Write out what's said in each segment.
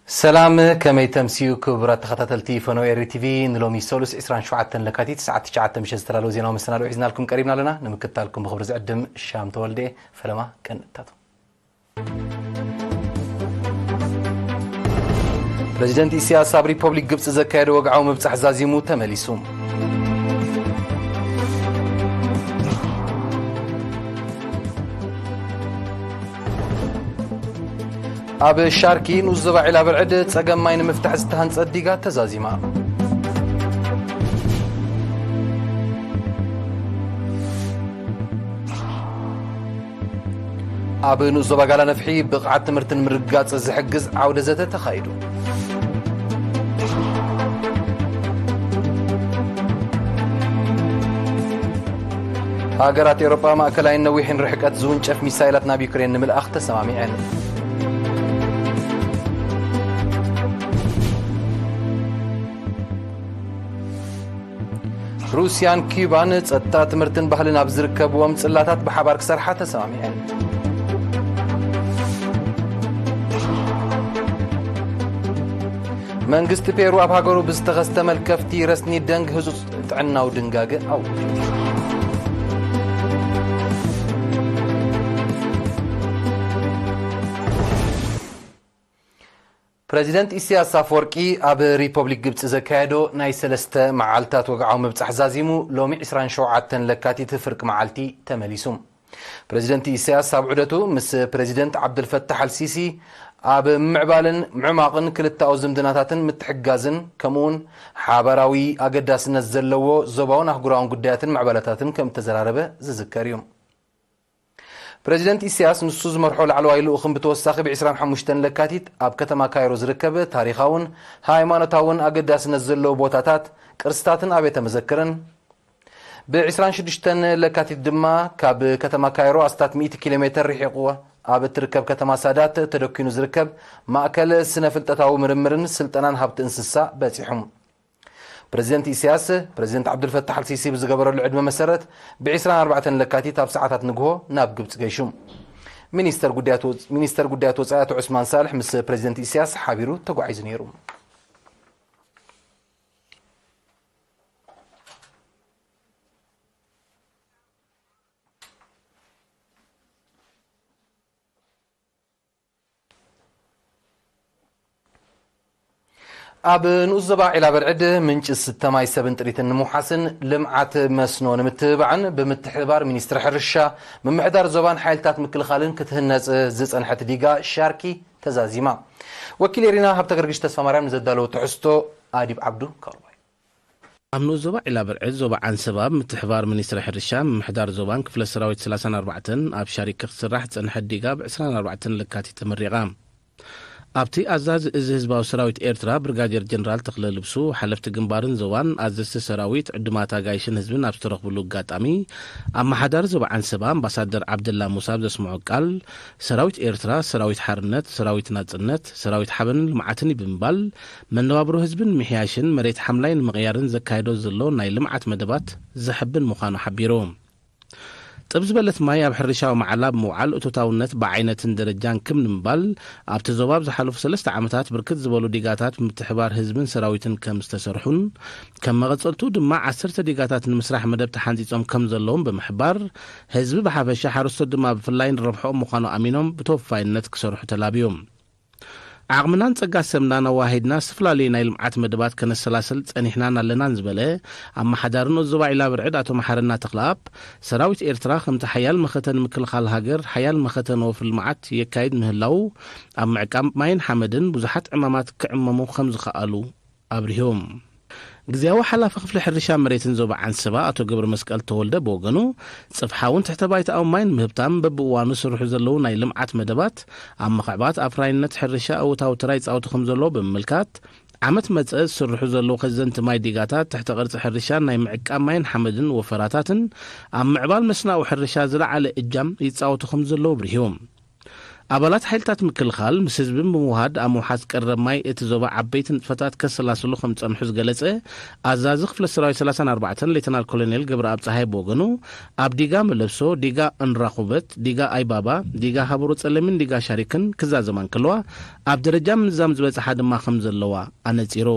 ሰላም፣ ከመይ ተምስዩ ክቡራት ተኸታተልቲ ፈነወ ኤሪ ቲቪ? ንሎሚ ሰሉስ ዕስራን ሸውዓተን ለካቲት ሰዓት ትሽዓተ ምሸት ዝተዳለወ ዜናዊ መሰናድኦ ሒዝናልኩም ቀሪብና ኣለና። ንምክትታልኩም ብኽብሪ ዝዕድም ሻም ተወልደ። ፈለማ ቀንድታቱ። ፕሬዚደንት ኢሳያስ ኣብ ሪፐብሊክ ግብፂ ዘካየደ ወግዓዊ ምብጻሕ ዛዚሙ ተመሊሱ። ኣብ ሻርኪ ንኡስ ዞባ ዒላ ብርዕድ ጸገም ማይ ንምፍታሕ ዝተሃንጸት ዲጋ ተዛዚማ። ኣብ ንኡስ ዞባ ጋላ ነፍሒ ብቕዓት ትምህርቲ ንምርግጋጽ ዝሕግዝ ዓውደ ዘተ ተኻይዱ። ሃገራት ኤውሮጳ ማእከላይን ነዊሕን ርሕቀት ዝውንጨፍ ሚሳይላት ናብ ዩክሬን ንምልኣኽ ተሰማሚዐን። ሩስያን ኪዩባን ጸጥታ፣ ትምህርትን ባህልን ኣብ ዝርከብዎም ጽላታት ብሓባር ክሰርሓ ተሰማሚዐን። መንግስቲ ፔሩ ኣብ ሃገሩ ብዝተኸስተ መልከፍቲ ረስኒ ደንግ ህጹጽ ጥዕናዊ ድንጋገ ኣውጁ። ፕረዚደንት ኢሳያስ ኣፈወርቂ ኣብ ሪፐብሊክ ግብጺ ዘካየዶ ናይ ሰለስተ መዓልታት ወግዓዊ ምብጻሕ ዛዚሙ፣ ሎሚ ዕስራን ሸውዓተን ለካቲት ፍርቂ መዓልቲ ተመሊሱ። ፕረዚደንት ኢሳያስ ኣብ ዑደቱ ምስ ፕረዚደንት ዓብደልፈታሕ ኣልሲሲ ኣብ ምምዕባልን ምዕማቕን ክልተኣዊ ዝምድናታትን ምትሕግጋዝን፣ ከምኡውን ሓባራዊ ኣገዳስነት ዘለዎ ዞባውን ኣህጉራውን ጉዳያትን ምዕባለታትን ከም እተዘራረበ ዝዝከር እዩ። ፕረዚደንት ኢሳያስ ንሱ ዝመርሖ ላዕለዋይ ልኡኽን ብተወሳኺ ብ ዕስራን ሓሙሽተን ለካቲት ኣብ ከተማ ካይሮ ዝርከብ ታሪኻውን ሃይማኖታውን ኣገዳስነት ዘለዎ ቦታታት፣ ቅርስታትን ኣብያተ መዘክርን፣ ብ ዕስራን ሽዱሽተን ለካቲት ድማ ካብ ከተማ ካይሮ ኣስታት ሚእቲ ኪሎ ሜተር ርሒቑ ኣብ እትርከብ ከተማ ሳዳት ተደኲኑ ዝርከብ ማእከል ስነ ፍልጠታዊ ምርምርን ስልጠናን ሃብቲ እንስሳ በጺሑ። ፕረዚደንት ኢሳያስ፣ ፕረዚደንት ዓብዱልፈታሕ ኣልሲሲ ብዝገበረሉ ዕድመ መሰረት፣ ብ ዕስራን ኣርባዕተን ለካቲት ኣብ ሰዓታት ንግሆ ናብ ግብጺ ገይሹ። ሚኒስተር ጉዳያት ወ-፣ ሚኒስተር ጉዳያት ወጻኢ ኣቶ ዑስማን ሳልሕ ምስ ፕረዚደንት ኢሳያስ ሓቢሩ ተጓዒዙ ነይሩ። ኣብ ንኡስ ዞባ ዒላ በርዕድ ምንጪ ዝስተ ማይ ሰብን ጥሪትን ንምውሓስን ልምዓት መስኖ ንምትብባዕን ብምትሕብባር ሚኒስትሪ ሕርሻ፣ ምምሕዳር ዞባን ሓይልታት ምክልኻልን ክትህነጽ ዝጸንሐት ዲጋ ሻርኪ ተዛዚማ። ወኪል ኤሪና ሃብተ ገርግሽ ተስፋ ማርያም ንዘዳለዎ ትሕዝቶ ኣዲብ ዓብዱ ከቕርቦ እዩ። ኣብ ንኡስ ዞባ ዒላ በርዕድ ዞባ ዓንሰባ ብምትሕባር ሚኒስትሪ ሕርሻ፣ ምምሕዳር ዞባን ክፍለ ሰራዊት ሰላሳን ኣርባዕተን ኣብ ሻሪክ ክትስራሕ ዝጸንሐት ዲጋ ብ ዕስራን ኣርባዕተን ለካቲት ተመሪቓ። ኣብቲ ኣዛዚ እዚ ህዝባዊ ሰራዊት ኤርትራ ብርጋዴር ጀነራል ተኽለ ልብሱ፣ ሓለፍቲ ግንባርን ዞባን፣ ኣዘዝቲ ሰራዊት፣ ዕዱማት ኣጋይሽን ህዝብን ኣብ ዝተረኽብሉ ኣጋጣሚ፣ ኣመሓዳሪ ዞባ ዓንሰባ ኣምባሳደር ዓብደላ ሙሳ ኣብ ዘስምዖ ቃል፣ ሰራዊት ኤርትራ ሰራዊት ሓርነት፣ ሰራዊት ናጽነት፣ ሰራዊት ሓበንን ልምዓትን እዩ ብምባል፣ መነባብሮ ህዝቢ ንምሕያሽን መሬት ሓምላይ ንምቕያርን ዘካየዶ ዘሎ ናይ ልምዓት መደባት ዘሐብን ምዃኑ ሓቢሩ። ጥብ ዝበለት ማይ ኣብ ሕርሻዊ መዓላ ብምውዓል እቶታውነት ብዓይነትን ደረጃን ክብ ንምባል ኣብቲ ዞባ ኣብ ዝሓለፉ ሰለስተ ዓመታት ብርክት ዝበሉ ዲጋታት ብምትሕባር ህዝብን ሰራዊትን ከም ዝተሰርሑን ከም መቐጸልቱ ድማ ዓሰርተ ዲጋታት ንምስራሕ መደብ ተሓንጺጾም ከም ዘለውን ብምሕባር ህዝቢ ብሓፈሻ ሓረስቶት ድማ ብፍላይ ንረብሕኦም ምዃኑ ኣሚኖም ብተወፋይነት ክሰርሑ ተላብዮም። ዓቕምናን ጸጋ ሰብናን ኣዋሂድና ዝተፈላለዩ ናይ ልምዓት መደባት ከነሰላስል ጸኒሕናን ኣለናን ዝበለ ኣመሓዳሪ ንኡስ ዞባ ዒላ ብርዕድ ኣቶ መሓረና ተኽለኣብ፣ ሰራዊት ኤርትራ ከምቲ ሓያል መኸተ ንምክልኻል ሃገር ሓያል መኸተ ንወፍሪ ልምዓት የካይድ ምህላዉ ኣብ ምዕቃብ ማይን ሓመድን ብዙሓት ዕማማት ክዕመሙ ከም ዝኸኣሉ ኣብሪሁ። ግዝያዊ ሓላፊ ክፍሊ ሕርሻ መሬትን ዞባ ዓንሰባ ኣቶ ገብረ መስቀል ተወልደ ብወገኑ፣ ጽፍሓውን ትሕተ ባይታኣዊ ማይን ምህብታም በብእዋኑ ዝስርሑ ዘለዉ ናይ ልምዓት መደባት ኣብ ምኽዕባት ኣፍራይነት ሕርሻ እወታዊ ተራ ይጻወቱ ከም ዘለዉ ብምምልካት፣ ዓመት መጸ ዝስርሑ ዘለዉ ከዘንቲ ማይ ዲጋታት ትሕተ ቅርጺ ሕርሻን ናይ ምዕቃብ ማይን ሓመድን ወፈራታትን ኣብ ምዕባል መስናኡ ሕርሻ ዝለዓለ እጃም ይጻወቱ ከም ዘለዉ ኣብሪሁ። ኣባላት ሓይልታት ምክልኻል ምስ ህዝቢ ብምውሃድ ኣብ ምውሓዝ ቀረብ ማይ እቲ ዞባ ዓበይቲ ንጥፈታት ከሰላስሉ ከም ዝጸንሑ ዝገለጸ ኣዛዚ ክፍለ ሰራዊት ሰላሳን ኣርባዕተን ሌተናል ኮሎኔል ገብረኣብ ጸሃይ ብወገኑ፣ ኣብ ዲጋ መለብሶ፣ ዲጋ እንራኹበት፣ ዲጋ ኣይባባ፣ ዲጋ ሃበሮ ጸለሚን ዲጋ ሻሪክን ክዛዘማ እንከለዋ፣ ኣብ ደረጃ ምንዛም ዝበጽሓ ድማ ከም ዘለዋ ኣነጺሩ።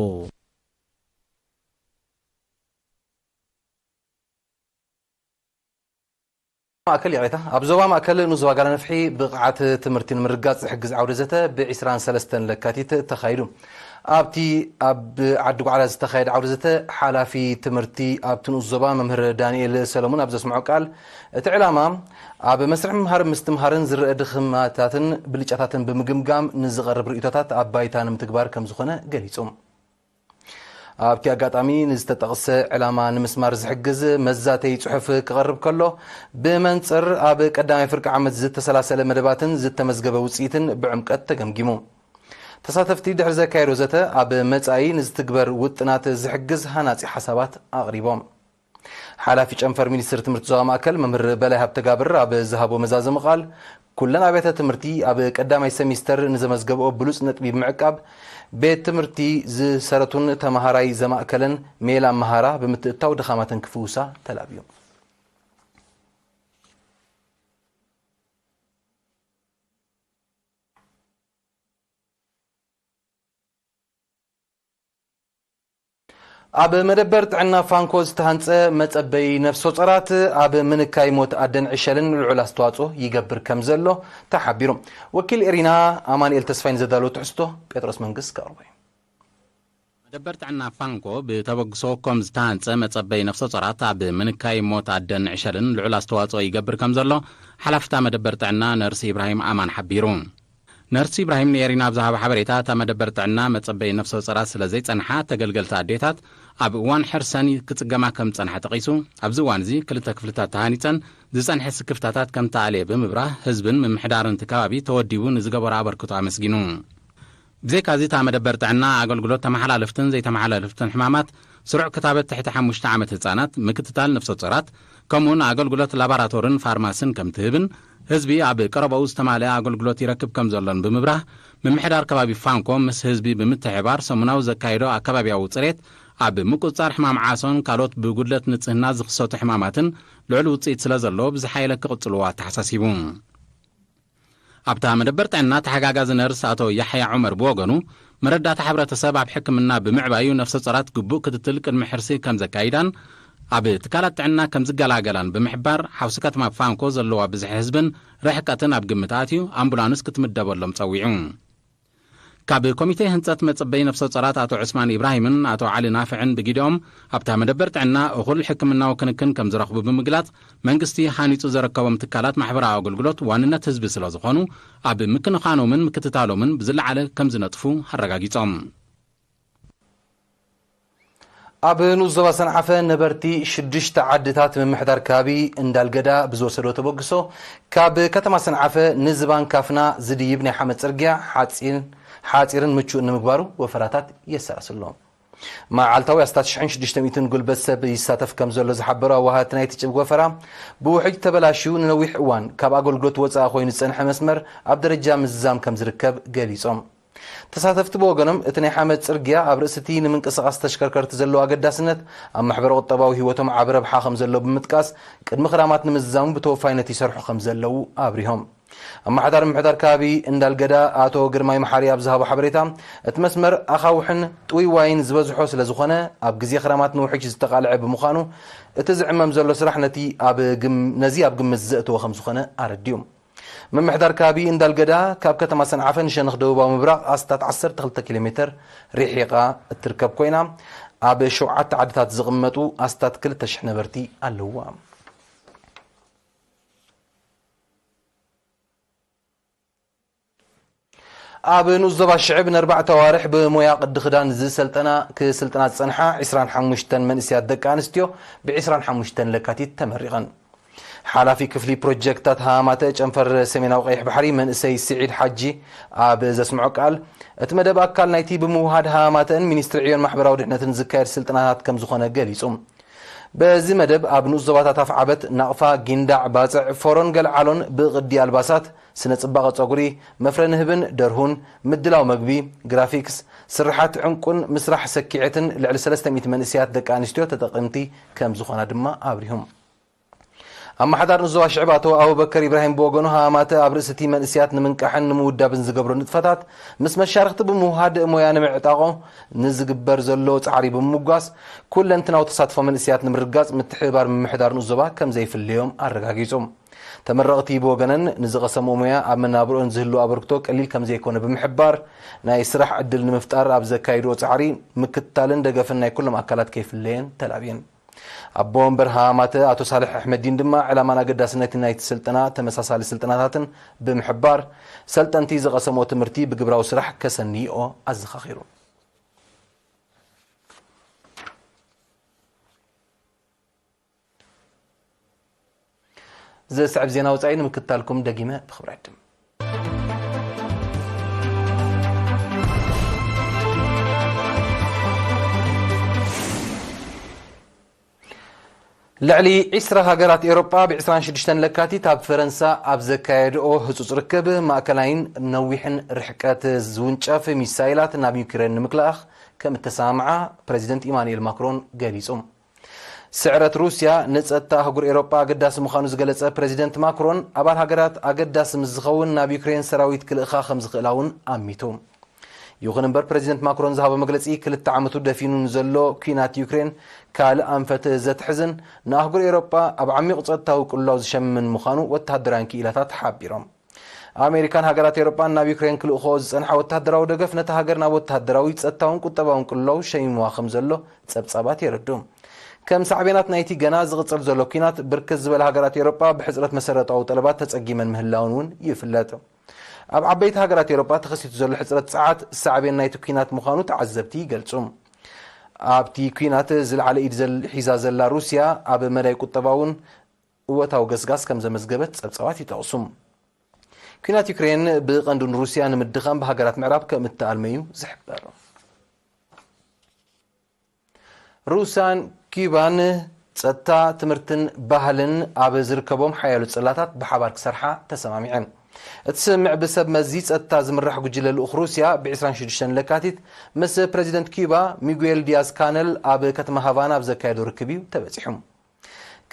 ማእከል ይቕሬታ፣ ኣብ ዞባ ማእከል ንኡስ ዞባ ጋራ ነፍሒ ብቕዓት ትምህርቲ ንምርጋጽ ዝሕግዝ ዓውደ ዘተ ብ ዒስራን ሰለስተን ለካቲት ተኻይዱ። ኣብቲ ኣብ ዓዲ ጓዕላ ዝተኻየደ ዓውደ ዘተ ሓላፊ ትምህርቲ ኣብቲ ንኡስ ዞባ መምህር ዳንኤል ሰለሙን ኣብ ዘስምዖ ቃል፣ እቲ ዕላማ ኣብ መስርሕ ምምሃር ምስትምሃርን ዝረአ ድኽመታትን ብልጫታትን ብምግምጋም ንዝቐርብ ርእይቶታት ኣብ ባይታ ንምትግባር ከም ዝኾነ ገሊጹ። ኣብቲ ኣጋጣሚ ንዝተጠቕሰ ዕላማ ንምስማር ዝሕግዝ መዛተዪ ጽሑፍ ክቐርብ ከሎ፣ ብመንጽር ኣብ ቀዳማይ ፍርቂ ዓመት ዝተሰላሰለ መደባትን ዝተመዝገበ ውጽኢትን ብዕምቀት ተገምጊሙ። ተሳተፍቲ ድሕሪ ዘካየዶ ዘተ፣ ኣብ መጻኢ ንዝትግበር ውጥናት ዝሕግዝ ሃናጺ ሓሳባት ኣቕሪቦም። ሓላፊ ጨንፈር ሚኒስትሪ ትምህርቲ ዞባ ማእከል መምህር በላይ ሃብተጋብር ኣብ ዝሃቦ መዛዘሚ ቃል፣ ኩለን ኣብያተ ትምህርቲ ኣብ ቀዳማይ ሰሚስተር ንዘመዝገብኦ ብሉጽ ነጥቢ ብምዕቃብ፣ ቤት ትምህርቲ ዝሰረቱን ተመሃራይ ዘማእከለን ሜላ ኣመሃራ ብምትእትታው ድኻማተን ክፍውሳ ተላብዩ። ኣብ መደበር ጥዕና ፋንኮ ዝተሃንጸ መጸበዪ ነፍሰ ጾራት ኣብ ምንካይ ሞት ኣደን ዕሸልን ልዑል ኣስተዋጽኦ ይገብር ከም ዘሎ ተሓቢሩ። ወኪል ኤሪና ኣማኑኤል ተስፋይ ንዘዳለዎ ትሕዝቶ ጴጥሮስ መንግስ ከቕርቦ እዩ። መደበር ጥዕና ፋንኮ ብተበግሶ ኮም ዝተሃንጸ መጸበዪ ነፍሰ ጾራት ኣብ ምንካይ ሞት ኣደን ዕሸልን ልዑል ኣስተዋጽኦ ይገብር ከም ዘሎ ሓላፍታ መደበር ጥዕና ነርስ ኢብራሂም ኣማን ሓቢሩ። ነርስ ኢብራሂም ንኤሪና ኣብ ዝሃቦ ሓበሬታ፣ እታ መደበር ጥዕና መጸበዪ ነፍሰ ጾራት ስለ ዘይጸንሓ፣ ተገልገልቲ ኣዴታት ኣብ እዋን ሕርሰን ክጽገማ ከም ዝጸንሓ ጠቒሱ፣ ኣብዚ እዋን እዚ ክልተ ክፍልታት ተሃኒጸን ዝጸንሐ ስክፍታታት ከም ተኣልየ ብምብራህ፣ ህዝብን ምምሕዳርን እቲ ከባቢ ተወዲቡ ንዝገበሮ ኣበርክቶ ኣመስጊኑ። ብዘይካዚ፣ እታ መደበር ጥዕና ኣገልግሎት ተመሓላለፍትን ዘይተመሓላለፍትን ሕማማት፣ ስሩዕ ክታበት ትሕቲ ሓሙሽተ ዓመት ህጻናት፣ ምክትታል ነፍሰ ጾራት፣ ከምኡውን ኣገልግሎት ላባራቶርን ፋርማስን ከም ትህብን፣ ህዝቢ ኣብ ቀረባኡ ዝተማልአ ኣገልግሎት ይረክብ ከም ዘሎን ብምብራህ፣ ምምሕዳር ከባቢ ፋንኮ ምስ ህዝቢ ብምትሕብባር ሰሙናዊ ዘካየዶ ኣከባቢያዊ ጽሬት፣ ኣብ ምቁጽጻር ሕማም ዓሶን ካልኦት ብጉድለት ንጽህና ዝኽሰቱ ሕማማትን ልዑል ውጽኢት ስለ ዘለዎ ብዝሓየለ ክቕጽልዎ ኣተሓሳሲቡ። ኣብታ መደበር ጥዕና ተሓጋጋዚ ነርስ ኣቶ ያሕያ ዑመር ብወገኑ፣ መረዳእታ ሕብረተሰብ ኣብ ሕክምና ብምዕባዩ ነፍሰ ጾራት ግቡእ ክትትል ቅድሚ ሕርሲ ከም ዘካይዳን ኣብ ትካላት ጥዕና ከም ዝገላገላን ብምሕባር፣ ሓውሲ ከተማ ፋንኮ ዘለዋ ብዝሒ ህዝብን ርሕቀትን ኣብ ግምት ኣትዩ ኣምቡላንስ ክትምደበሎም ጸዊዑ። ካብ ኮሚቴ ህንጸት መጸበዪ ነፍሰ ጾራት ኣቶ ዑስማን ኢብራሂምን ኣቶ ዓሊ ናፍዕን ብጊዲኦም፣ ኣብታ መደበር ጥዕና እኹል ሕክምናዊ ክንክን ከም ዝረኽቡ ብምግላጽ፣ መንግስቲ ሃኒጹ ዘረከቦም ትካላት ማሕበራዊ ኣገልግሎት ዋንነት ህዝቢ ስለ ዝኾኑ፣ ኣብ ምክንኻኖምን ምክትታሎምን ብዝለዓለ ከም ዝነጥፉ ኣረጋጊጾም። ኣብ ንኡስ ዞባ ሰንዓፈ ነበርቲ ሽዱሽተ ዓድታት ምምሕዳር ከባቢ እንዳልገዳ ብዝወሰዶ ተበግሶ፣ ካብ ከተማ ሰንዓፈ ንዝባን ካፍና ዝድይብ ናይ ሓመድ ጽርግያ ሓጺን-፣ ሓጺርን ምቹእን ንምግባሩ ወፈራታት የሰላስሎ። መዓልታዊ ኣስታት ሽሕን ሽዱሽተ ሚእትን ጉልበት ሰብ ይሳተፍ ከም ዘሎ ዝሓበሩ ኣዋሃድቲ ናይቲ ጭብግ ወፈራ፣ ብውሕጅ ተበላሽዩ ንነዊሕ እዋን ካብ ኣገልግሎት ወጻኢ ኮይኑ ዝጸንሐ መስመር ኣብ ደረጃ ምዝዛም ከም ዝርከብ ገሊጾም። ተሳተፍቲ ብወገኖም፣ እቲ ናይ ሓመድ ጽርግያ ኣብ ርእሲ እቲ ንምንቅስቓስ ተሽከርከርቲ ዘለዎ ኣገዳስነት፣ ኣብ ማሕበረ ቁጠባዊ ህይወቶም ዓቢ ረብሓ ከም ዘለዎ ብምጥቃስ፣ ቅድሚ ክራማት ንምዝዛሙ ብተወፋይነት ይሰርሑ ከም ዘለዉ ኣብሪሆም። ኣመሓዳሪ ምምሕዳር ከባቢ እንዳልገዳ ኣቶ ግርማይ መሓሪ ኣብ ዝሃቦ ሓበሬታ፣ እቲ መስመር ኣኻውሕን ጥውይዋይን ዝበዝሖ ስለ ዝኾነ፣ ኣብ ግዜ ክራማት ንውሕጅ ዝተቓልዐ ብምዃኑ፣ እቲ ዝዕመም ዘሎ ስራሕ ነቲ ኣብ ግም-፣ ነዚ ኣብ ግምት ዘእተወ ከም ዝኾነ ኣረዲኡ። ምምሕዳር ከባቢ እንዳልገዳ ካብ ከተማ ሰንዓፈ ንሸነኽ ደቡባዊ ምብራቕ ኣስታት ዓሰርተ ክልተ ኪሎ ሜተር ርሒቓ እትርከብ ኮይና፣ ኣብ ሸውዓተ ዓድታት ዝቕመጡ ኣስታት ክልተ ሽሕ ነበርቲ ኣለውዋ። ኣብ ንኡስ ዞባ ሽዕብ ንኣርባዕተ ኣዋርሕ ብሞያ ቅዲ ክዳን ዝሰልጠና፣ ክስልጥና ዝጸንሓ ዒስራን ሓሙሽተን መንእሰያት ደቂ ኣንስትዮ ብ ዒስራን ሓሙሽተን ለካቲት ተመሪቐን። ሓላፊ ክፍሊ ፕሮጀክታት ሃማተ ጨንፈር ሰሜናዊ ቀይሕ ባሕሪ መንእሰይ ስዒድ ሓጂ ኣብ ዘስምዖ ቃል፣ እቲ መደብ ኣካል ናይቲ ብምውሃድ ሃማተን ሚኒስትሪ ዕዮን ማሕበራዊ ድሕነትን ዝካየድ ስልጠናታት ከም ዝኾነ ገሊጹ። በዚ መደብ ኣብ ንኡስ ዞባታት ኣፍዓበት፣ ናቕፋ፣ ጊንዳዕ፣ ባጽዕ፣ ፎሮን ገልዓሎን ብቕዲ ኣልባሳት፣ ስነ ጽባቐ ጸጉሪ፣ መፍረ ንህብን ደርሁን፣ ምድላው መግቢ፣ ግራፊክስ፣ ስርሓት ዕንቁን ምስራሕ ሰኪዔትን ልዕሊ ሰለስተ ሚእቲ መንእሰያት ደቂ ኣንስትዮ ተጠቀምቲ ከም ዝኾና ድማ ኣብሪሁም። ኣመሓዳር ንዞባ ሽዕብ ኣቶ ኣቡበከር ኢብራሂም ብወገኑ፣ ሃማተ ኣብ ርእሲ እቲ መንእስያት ንምንቃሕን ንምውዳብን ዝገብሮ ንጥፈታት ምስ መሻርኽቲ ብምውሃድ ሞያ ንምዕጣቖ ንዝግበር ዘሎ ጻዕሪ ብምምጓስ፣ ኩለንትናዊ ተሳትፎ መንእስያት ንምርጋጽ ምትሕብባር ምምሕዳር ንኡስ ዞባ ከም ዘይፍለዮም ኣረጋጊጹ። ተመረቕቲ ብወገነን ንዝቐሰምኦ ሞያ ኣብ መናብርኦን ዝህልዎ ኣበርክቶ ቀሊል ከም ዘይኮነ ብምሕባር፣ ናይ ስራሕ ዕድል ንምፍጣር ኣብ ዘካይድኦ ጻዕሪ ምክትታልን ደገፍን ናይ ኩሎም ኣካላት ከይፍለየን ተላብየን። ኣቦ ወንበር ሃማተ ኣቶ ሳልሕ ኣሕመዲን ድማ ዕላማን ኣገዳስነትን ናይቲ ስልጠና ተመሳሳሊ ስልጠናታትን ብምሕባር፣ ሰልጠንቲ ዝቐሰምዎ ትምህርቲ ብግብራዊ ስራሕ ከሰንይኦ ኣዘኻኺሩ። ዘስዕብ ዜና ወጻኢ ንምክትታልኩም ደጊመ ብኽብሪ ዕድም። ልዕሊ ዒስራ ሃገራት ኤውሮጳ ብ ዕስራን ሽዱሽተን ለካቲት ኣብ ፈረንሳ ኣብ ዘካየድኦ ህጹጽ ርክብ፣ ማእከላይን ነዊሕን ርሕቀት ዝውንጨፍ ሚሳይላት ናብ ዩክሬን ንምክልኣኽ ከም እተሰማምዓ ፕረዚደንት ኢማኑኤል ማክሮን ገሊጹ። ስዕረት ሩስያ ንጸጥታ ኣህጉር ኤውሮጳ ኣገዳሲ ምዃኑ ዝገለጸ ፕረዚደንት ማክሮን፣ ኣባል ሃገራት ኣገዳሲ ምስ ዝኸውን ናብ ዩክሬን ሰራዊት ክልእኻ ከም ዝኽእላ እውን ኣሚቱ። ይኹን እምበር፣ ፕረዚደንት ማክሮን ዝሃቦ መግለጺ፣ ክልተ ዓመቱ ደፊኑ ንዘሎ ኲናት ዩክሬን ካልእ ኣንፈት ዘትሕዝን ንኣህጉር ኤውሮጳ ኣብ ዓሚቕ ጸጥታዊ ቅልውላው ዝሸምን ምዃኑ ወተሃደራውያን ክኢላታት ሓቢሮም። ኣሜሪካን ሃገራት ኤውሮጳን ናብ ዩክሬን ክልእኽኦ ዝጸንሓ ወተሃደራዊ ደገፍ፣ ነታ ሃገር ናብ ወተሃደራዊ፣ ጸጥታውን ቁጠባውን ቅልውላው ሸሚምዋ ከም ዘሎ ጸብጻባት የረድኡ። ከም ሳዕቤናት ናይቲ ገና ዝቕጽል ዘሎ ኲናት፣ ብርክት ዝበላ ሃገራት ኤውሮጳ ብሕጽረት መሰረታዊ ጠለባት ተጸጊመን ምህላውን እውን ይፍለጥ። ኣብ ዓበይቲ ሃገራት ኤውሮጳ ተኸሲቱ ዘሎ ሕጽረት ጸዓት ሳዕቤን ናይቲ ኲናት ምዃኑ ተዓዘብቲ ይገልጹ። ኣብቲ ኲናት ዝለዓለ ኢድ ዘል-፣ ሒዛ ዘላ ሩስያ፣ ኣብ መዳይ ቁጠባ እውን እወታዊ ገስጋስ ከም ዘመዝገበት ጸብጻባት ይጠቕሱ። ኲናት ዩክሬን ብቐንዱ ንሩስያ ንምድኻም ብሃገራት ምዕራብ ከም እተኣልመ እዩ ዝሕበር። ሩስያን ኪባን ጸጥታ፣ ትምህርትን ባህልን ኣብ ዝርከቦም ሓያሎ ጽላታት ብሓባር ክሰርሓ ተሰማሚዐን። እቲ ስምምዕ ብሰብ መዚ ጸጥታ ዝምራሕ ጉጅለ ልኡኽ ሩስያ ብ ዕስራን ሽዱሽተን ለካቲት ምስ ፕረዚደንት ኪባ ሚጉኤል ዲያዝ ካነል ኣብ ከተማ ሃቫና ኣብ ዘካየዶ ርክብ እዩ ተበጺሑ።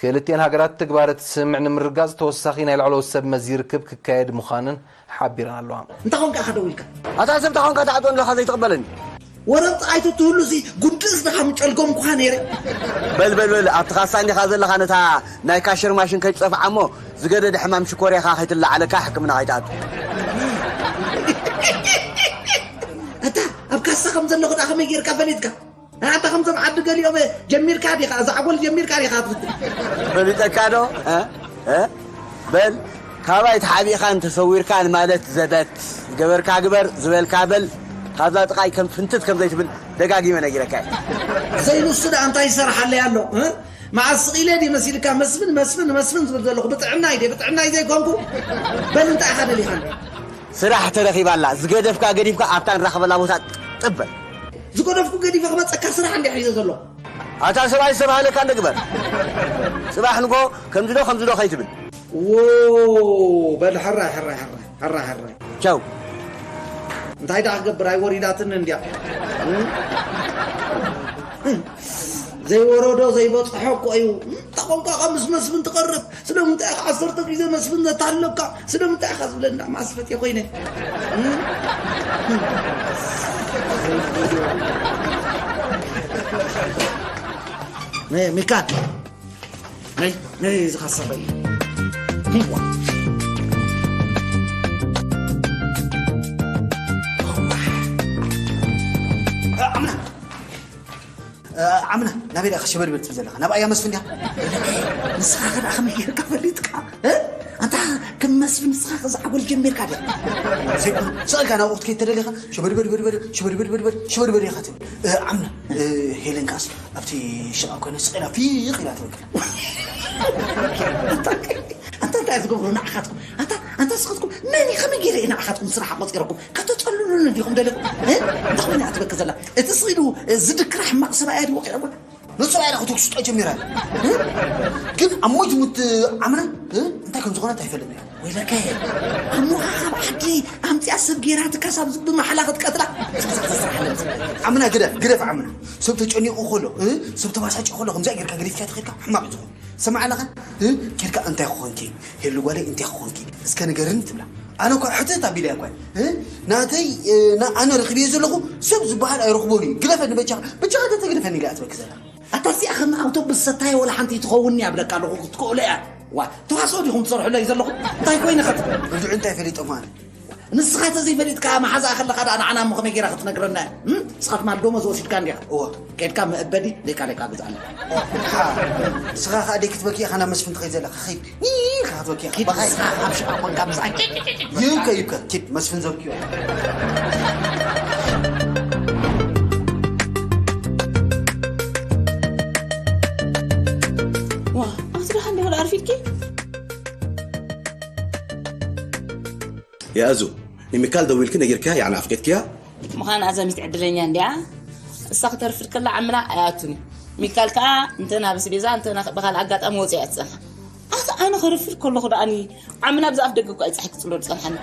ክልቲኤን ሃገራት ትግባረ እቲ ስምምዕ ንምርጋጽ ተወሳኺ ናይ ላዕለዎት ሰብ መዚ ርክብ ክካየድ ምዃነን ሓቢረን ኣለዋ። እንታይ ኾንካ ኢኻ ደው ኢልካ? ኣታ ሰብ እንታይ ኾንካ ትዓጽወኒ ኣለኻ ዘይትቕበለኒ? ወረቕቲ ኣይቶ ትህሉ ሲ ጉንዲ እዝንኻ ምጨልጎምኩኻ ነይረ። በል፣ በል፣ በል፣ ኣብቲ ካሳ እንዲኻ ዘለኻ ነታ ናይ ካሽር ማሽን ከይትጸፍዓ እሞ ዝገደደ ሕማም ሽኮርያኻ ከይትለዓለካ ሕክምና ከይትኣቱ። ኣታ ኣብ ካሳ ከም ዘለኹ ደኣ ከመይ ጌርካ ፈሊጥካ? ኣታ ከምዞም ዓዲ ገሊኦም ጀሚርካ ዲኻ? ዛዕጎል ጀሚርካ ዲኻ ትፍትን? ፈሊጠካ ዶ? እ? እ? በል፣ ካባይ ተሓቢእኻን ተሰዊርካን ማለት ዘበት። ዝገበርካ ግበር፣ ዝበልካ በል። ካብዛ ጥቓይ ከም ፍንትት ከም ዘይትብል ደጋጊመ ነጊረካ እየ። ዘይንሱ ደኣ እንታይ ይሰርሓለይ ኣሎ? እ? መዓስ ስቕ ኢለ ድየ መሲልካ መስፍን፣ መስፍን፣ መስፍን ዝብል ዘለኹ? ብጥዕናይ ድየ? ብጥዕናይ ዘይኮንኩ? በል እንታይ ኢኻ ደሊኻኒ? ስራሕ ተረኺባ ኣላ። ዝገደፍካ ገዲፍካ ኣብታ ንራኸበላ ቦታ ጥበል። ዝገደፍኩ ገዲፈ ክመጸካ ስራሕ እንዲያ ሒዘ ዘሎ። ኣታ ሰብኣይ ዝተባህለካ እንደ ግበር። ጽባሕ ንጎ ከምዚ ዶ ከምዚ ዶ ከይትብል። ዎ፣ በል ሕራይ፣ ሕራይ፣ ሕራይ፣ ሕራይ፣ ሕራይ። ቻው። እንታይ ደኣ ክገብር ኣይወሪዳትን እንድያ። ዘይወረዶ ዘይበጽሖ እኮ እዩ። ተኾንካ ካብ ምስ መስፍን ትቐርብ። ስለምንታይ ኢኻ ዓሰርተ ግዜ መስፍን ዘታለካ? ስለምንታይ ኢኻ ዝብለና? ማስፈት ኮይነ። ነይ፣ ሚካል። ነይ፣ ነይ፣ እዚ ካሰበይ። ኣምና። እ፣ ዓምና፣ ናበይ ደኣ ሸበድበድ ትብል ዘለኻ? ናብ ኣያ መስፍን ድያ? ንስኻ ከ ደኣ ከመይ ጌርካ ፈሊጥካ? እ? ኣንታ ከም መስፍን ንስኻ ከ ዛዕጎል ጀሚርካ ድያ? ዘይኮነ፣ ስቕ ኢልካ ናብኡ ክትከይድ ተደሊኻ፣ ሸበድበድ በድበድ፣ ሸበድበድ በድበድ፣ ሸበድበድ ኢኻ ትብል። እ፣ ዓምና፣ እ፣ ሄለን ከኣስ ኣብቲ ሽቓ ኮይና ስቕ ኢላ ፊቕ ኢላ ትብል። ኣንታ እንታይ ዝገብሩ ንዓኻትኩም? ኣንታ፣ ኣንታ ስኻትኩም መን እዩ? ከመይ ገይረ እየ ንዓኻትኩም ስራሕ ኣቆጺረኩም? ከተጸልሉኒ ዲኹም ደሊኹም? እ? እንታይ ኮይና እያ ትበኪ ዘላ? እቲ ስኢሉ ዝድክራ ሕማቕ ሰብኣያ ድዩ ወቒዕዋ? ንሱ ኢላ ክትውስጦ ጀሚራ። ግን ኣብ ሞት ሙት ዓምና እንታይ ከም ዝኾነ ኣይፈልጥን እያ። ወይለከ ኣሞኻ ካብ ዓዲ ኣምፅያ ሰብ ጌራትካ ሳብ ዝቢ ማሓላ ክትቀትላ። ዓምና ግደፍ፣ ግደፍ ዓምና። ሰብ ተጨኒቑ ከሎ፣ እ? ሰብ ተባሳጭ ከሎ ከምዚኣ ጌርካ ገዲፍካ ተኸድካ ሕማቕ እዩ ዝኾን። ሰማዕ ኣለኻ? እ? ኬድካ እንታይ ክኾንኪ? ሄሉ ጓለይ እንታይ ክኾንኪ? እስከ ንገርኒ ትብላ። ኣነ እኳ ሕትት ኣቢለ እያ እኳ። እ? ናተይ፣ እ፣ ና-፣ ኣነ ረኺበዮ ዘለኹ ሰብ ዝበሃል ኣይረኽቦን እዩ። ግደፈኒ በጃኻ፣ በጃኻ ተተግደፈኒ ኢለ እያ ትበኪ ዘላ። ኣታ እዚኣ ከም ኣውቶቡስ ሰታየ ወላ ሓንቲ ትኸውን እያ ብለካ ኣለኹ ክትክእሎ እያ። ዋ፣ ተዋስኦ ዲኹም ትሰርሕለይ ዘለኹም? እንታይ ኮይነ ኸት? ርድዑ እንታይ ፈሊጦም ኣነ? ንስኻ ተዘይፈሊጥካ መሓዛ ከለኻ ደኣ ንዓና እሞ ከመይ ጌራ ክትነግረና እያ? እም? ንስኻ ትማል ደሞዝ ወሲድካ እንዲኻ። እወ። ኬድካ መእበዲ ሌካ ሌካ ግዝኣለካ። ሓ፣ ንስኻ ኸኣ ደይ ክትበኪ ኢኻ ናብ መስፍን ትኸይድ ዘለኻ። ኸይድ። ኢኻ ክትበኪ ኢኻ። ኪድ በኻይ። ንስኻ ኣብ ሽቓ ኮንካ ምስኣ ኪድ፣ ኪድ፣ ኪድ፣ ኪድ። ይብከ፣ ይብከ። ኪድ መስፍን ዘብክዮ። ዋ፣ ኣቲ ደሓን ዶ ኣርፊድኪ? ያእዙ፣ ንሚካል ደዊልኪ ነጊርክያ? ያዕኒ ኣፍቂድክያ? ምዃን ኣዛሚት ዕድለኛ እንዲያ። እሳ ክተርፍድ ከላ ዓምና ኣይኣቱን እዩ። ሚካል ከኣ እንተ ናብ ኣስቤዛ፣ እንተ ናብ ብኻልእ ኣጋጣሚ ወፂኣ እያ ትጸንሓ። ኣታ ኣነ ከርፍድ ከለኹ ደኣኒ ዓምና ብዛፍ ደገ እኮ ኣይፀሓይ ክፅሎ ዝፀንሓኒ።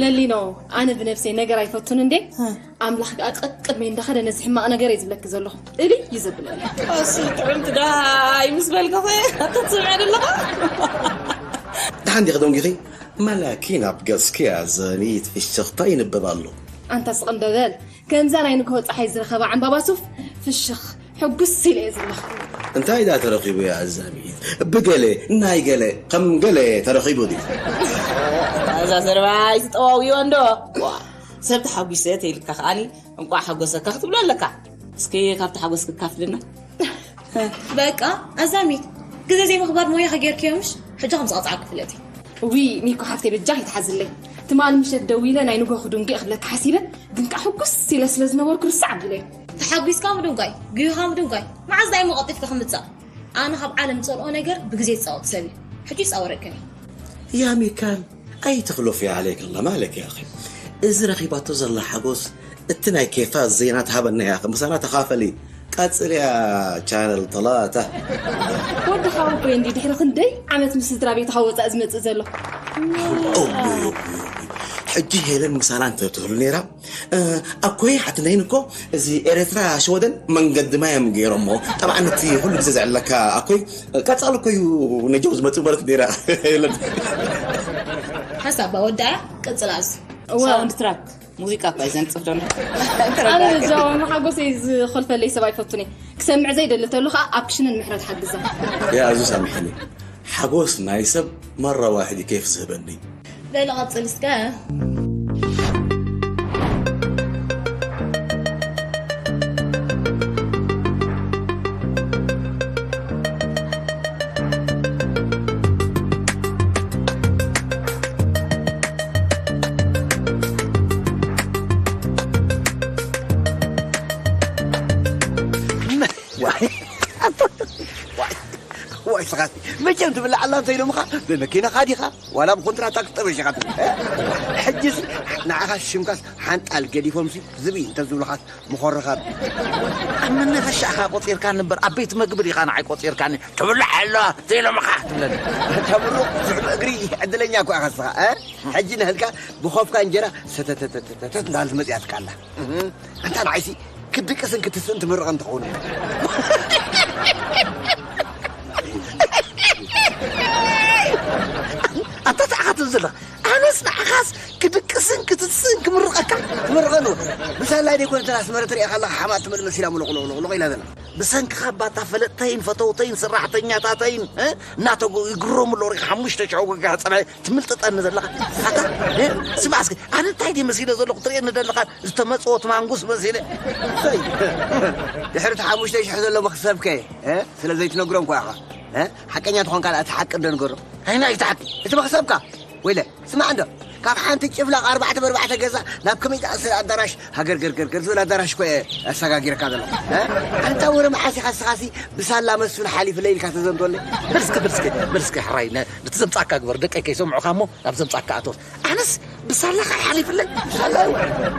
ለሊኖ፣ ኣነ ብነብሰይ ነገር ኣይፈቱን እንዴ? ኣምላኽ ከኣ ቀቅድመይ እንዳኸደ ነዚ ሕማቕ ነገር እየ ዝብለኪ ዘለኹ። እልይ እዩ ዘብለኒ። ኣሲ ጥዕምቲ ደሃይ ምስ በልከኸ ኣታ ትሰምዐ ዘለኻ? ደሓን ዲኺ ደንጊኺ? መላኪ ናብ ገጽኪ ኣዘኒት ፍሽኽታ ይንብብ ኣሎ። ኣንታ ስቕ እንዶ በል። ከምዛ ናይ ንግሆ ጸሓይ ዝረኸባ ዕምባባ ሱፍ ፍሽኽ ሕጉስ ኢለ እየ ዘለኹ። እንታይ ደኣ ተረኺቡ እያ ኣዛሚት? ብገለ፣ ናይ ገለ፣ ከም ገለ ተረኺቡ ድዩ? እታ እዛ ዘረባ ኣይትጠዋውዮ እንዶ። ዋ፣ ሰብ ተሓጒሰ ተይልካ ከኣኒ እንቋዕ ሓጎሰካ ክትብሎ ኣለካ። እስኪ ካብቲ ሓጎስ ክካፍልና። በቃ ኣዛሚት ግዜ ዘይምኽባር ሞያኺ ጌርክዮ ምሽ? ሕጂ ከም ዝቐጽዓኪ ፍለጢ። እዊ ሚኮ ሓፍተይ በጃኺ ትሓዝለይ። ትማል ምሸት ደዊለ ናይ ንጎ ክድንጉ ክብለካ ሓሲበ፣ ግን ከኣ ሕጉስ ኢለ ስለ ዝነበርኩ ርስዕ ኣቢለዮ። ተሓጒስካ ምድንጓይ፣ ጉሂኻ ምድንጓይ፣ መዓዝ ዳኣ እሞ ቀልጢፍካ ክምጻእ? ኣነ ካብ ዓለም ዝጸልኦ ነገር ብግዜ ዝጻወት ሰብ እዩ። ሕጂ ይጻወረክን እዩ። ያ ሚካል ኣይትኽለፍያ ዓለይክ ኣላ ማለክ ያ ኣኺ። እዚ ረኺባቶ ዘላ ሓጎስ እቲ ናይ ኬፋ ዜና ትሃበና ያ ኣኺ። ምሳና ተኻፈሊ። ቀጽልያ ቻነል ተላታ። ወዲ ሓወቦይ እንዲ ድሕሪ ክንደይ ዓመት ምስ ስድራ ቤትኻ ወጻእ ዝመጽእ ዘሎ? እውይ፣ እውይ፣ እውይ። ሕጂ ሄለን ምሳና እንተትህሉ ነይራ፣ እ፣ ኣኮይ ሓትነይን እኮ እዚ ኤርትራ ሽወደን መንገዲ ማዮም ገይሮሞ። ጠብዓ ነቲ ኩሉ ግዜ ዘዕለካ ኣኮይ ቀጻሊ እኮ እዩ ነጀው ዝመጽእ በለት ነይራ። የለን። ሓሳብ ወዳኣ ቀጽል ኣዝ። እወ። ሳውንድ ትራክ ሙዚቃ እኳ እዩ ዘንጽፍ ዘሎ። ኣነ ጃዋ መሓጎሰይ ዝኸልፈለይ ሰብ ኣይፈቱን እየ። ክሰምዕ ዘይደሊ ተሎ ኸኣ ኣብ ክሽንን ምሕረት ሓግዛ። ያ ኣዙ ሳምሕኒ። ሓጎስ ናይ ሰብ መራ ዋሕድ ኬፍ ዝህበኒ። በል ቀጽል እስከ። ዋይ፣ ዋይ፣ ዋይ፣ ስኻሲ መቸም ትብላዕ ኣላ እንተ ኢሎምኻ ብመኪናኻ ዲኻ ዋላ ብኮንትራታ ክትጠበሽ ኢኻ ትብል። ሕጅስ ንዓኻ ሽምካስ ሓንጣል ገዲፎምሲ ዝብኢ እንተ ዝብሉኻስ ምኾርኻ። ኣብ መናፈሻኻ ቆጺርካኒ እምበር ኣብ ቤት መግቢ ዲኻ ንዓይ ቆጺርካኒ? ትብላዕ ኣላ ዘይሎምኻ ትብለኒ። ተምሩ ዝሑል እግሪ ዕድለኛ እኮ ኢኻ ንስኻ፣ እ? ሕጂ ንህልካ ብኾፍካ እንጀራ ሰተተተተተት እንዳልመጽያትካ ኣላ። እህ፣ ኣንታ ንዓይሲ ክትድቅስን ክትስእን ትምርቐን ትኸውን። ኣንታ ተዓኻትብ ዘለኻ ኣነስ ንዓኻስ ክድቅስን ክትስእን ክምርቐካ ትምርቐን እውን። ብሳላይ ደይኮነ እተን ኣስመረ ትሪኣ ከለኻ ሓማት ትመል መሲላ ሙሉቕ ሎቕ ሎቕ ኢላ ዘላ። ብሰንክኻ ባታ ፈለጥተይን ፈተውተይን ሰራሕተኛታተይን፣ እ፣ እናተጎ ይግረሙ ኣለዉ። ሪኻ ሓሙሽተ ሽሕ ወገጋ ጸብሐ ትምልጥጠኒ ዘለኻ። ኣታ፣ እ፣ ስማዕ እስኪ፣ ኣነ እንታይ ድየ መሲለ ዘለኹ ትርእየኒ ዘለኻ? ዝተመጽወት ማንጉስ መሲለ። ሰይ፣ ድሕሪ እቲ ሓሙሽተ ሽሕ ዘሎ መኽሰብከ፣ እ፣ ስለ ዘይትነግሮም እኳ ኢኻ። እ፣ ሓቀኛ ትኾንካ ደኣ እቲ ሓቂ እንዶ ንገሮ። ኣይና እቲ ሓቂ? እቲ መኽሰብካ? ወይለ፣ ስማዕ እንዶ፣ ካብ ሓንቲ ጭፍላቕ ኣርባዕተ ብኣርባዕተ ገዛ ናብ ከመይ ዝኣሰለ ኣዳራሽ፣ ሃገር ገርገርገር ዝብል ኣዳራሽ እኮ እየ ኣሰጋጊርካ ዘለኹ። እ? ኣንታ ወረ መዓስ ኢኻ ንስኻሲ ብሳላ መስፍን ሓሊፍለይ ኢልካ ተዘንቶለይ? በል እስከ፣ በል እስከ፣ በል እስከ ሕራይ፣ ነ-፣ ነቲ ዘምጻእካ ግበር፣ ደቀይ ከይሰምዑኻ እሞ ናብ ዘምጻእካ ኣቶስ። ኣነስ ብሳላኻ ሓሊፍለይ? ብሳላ እወ።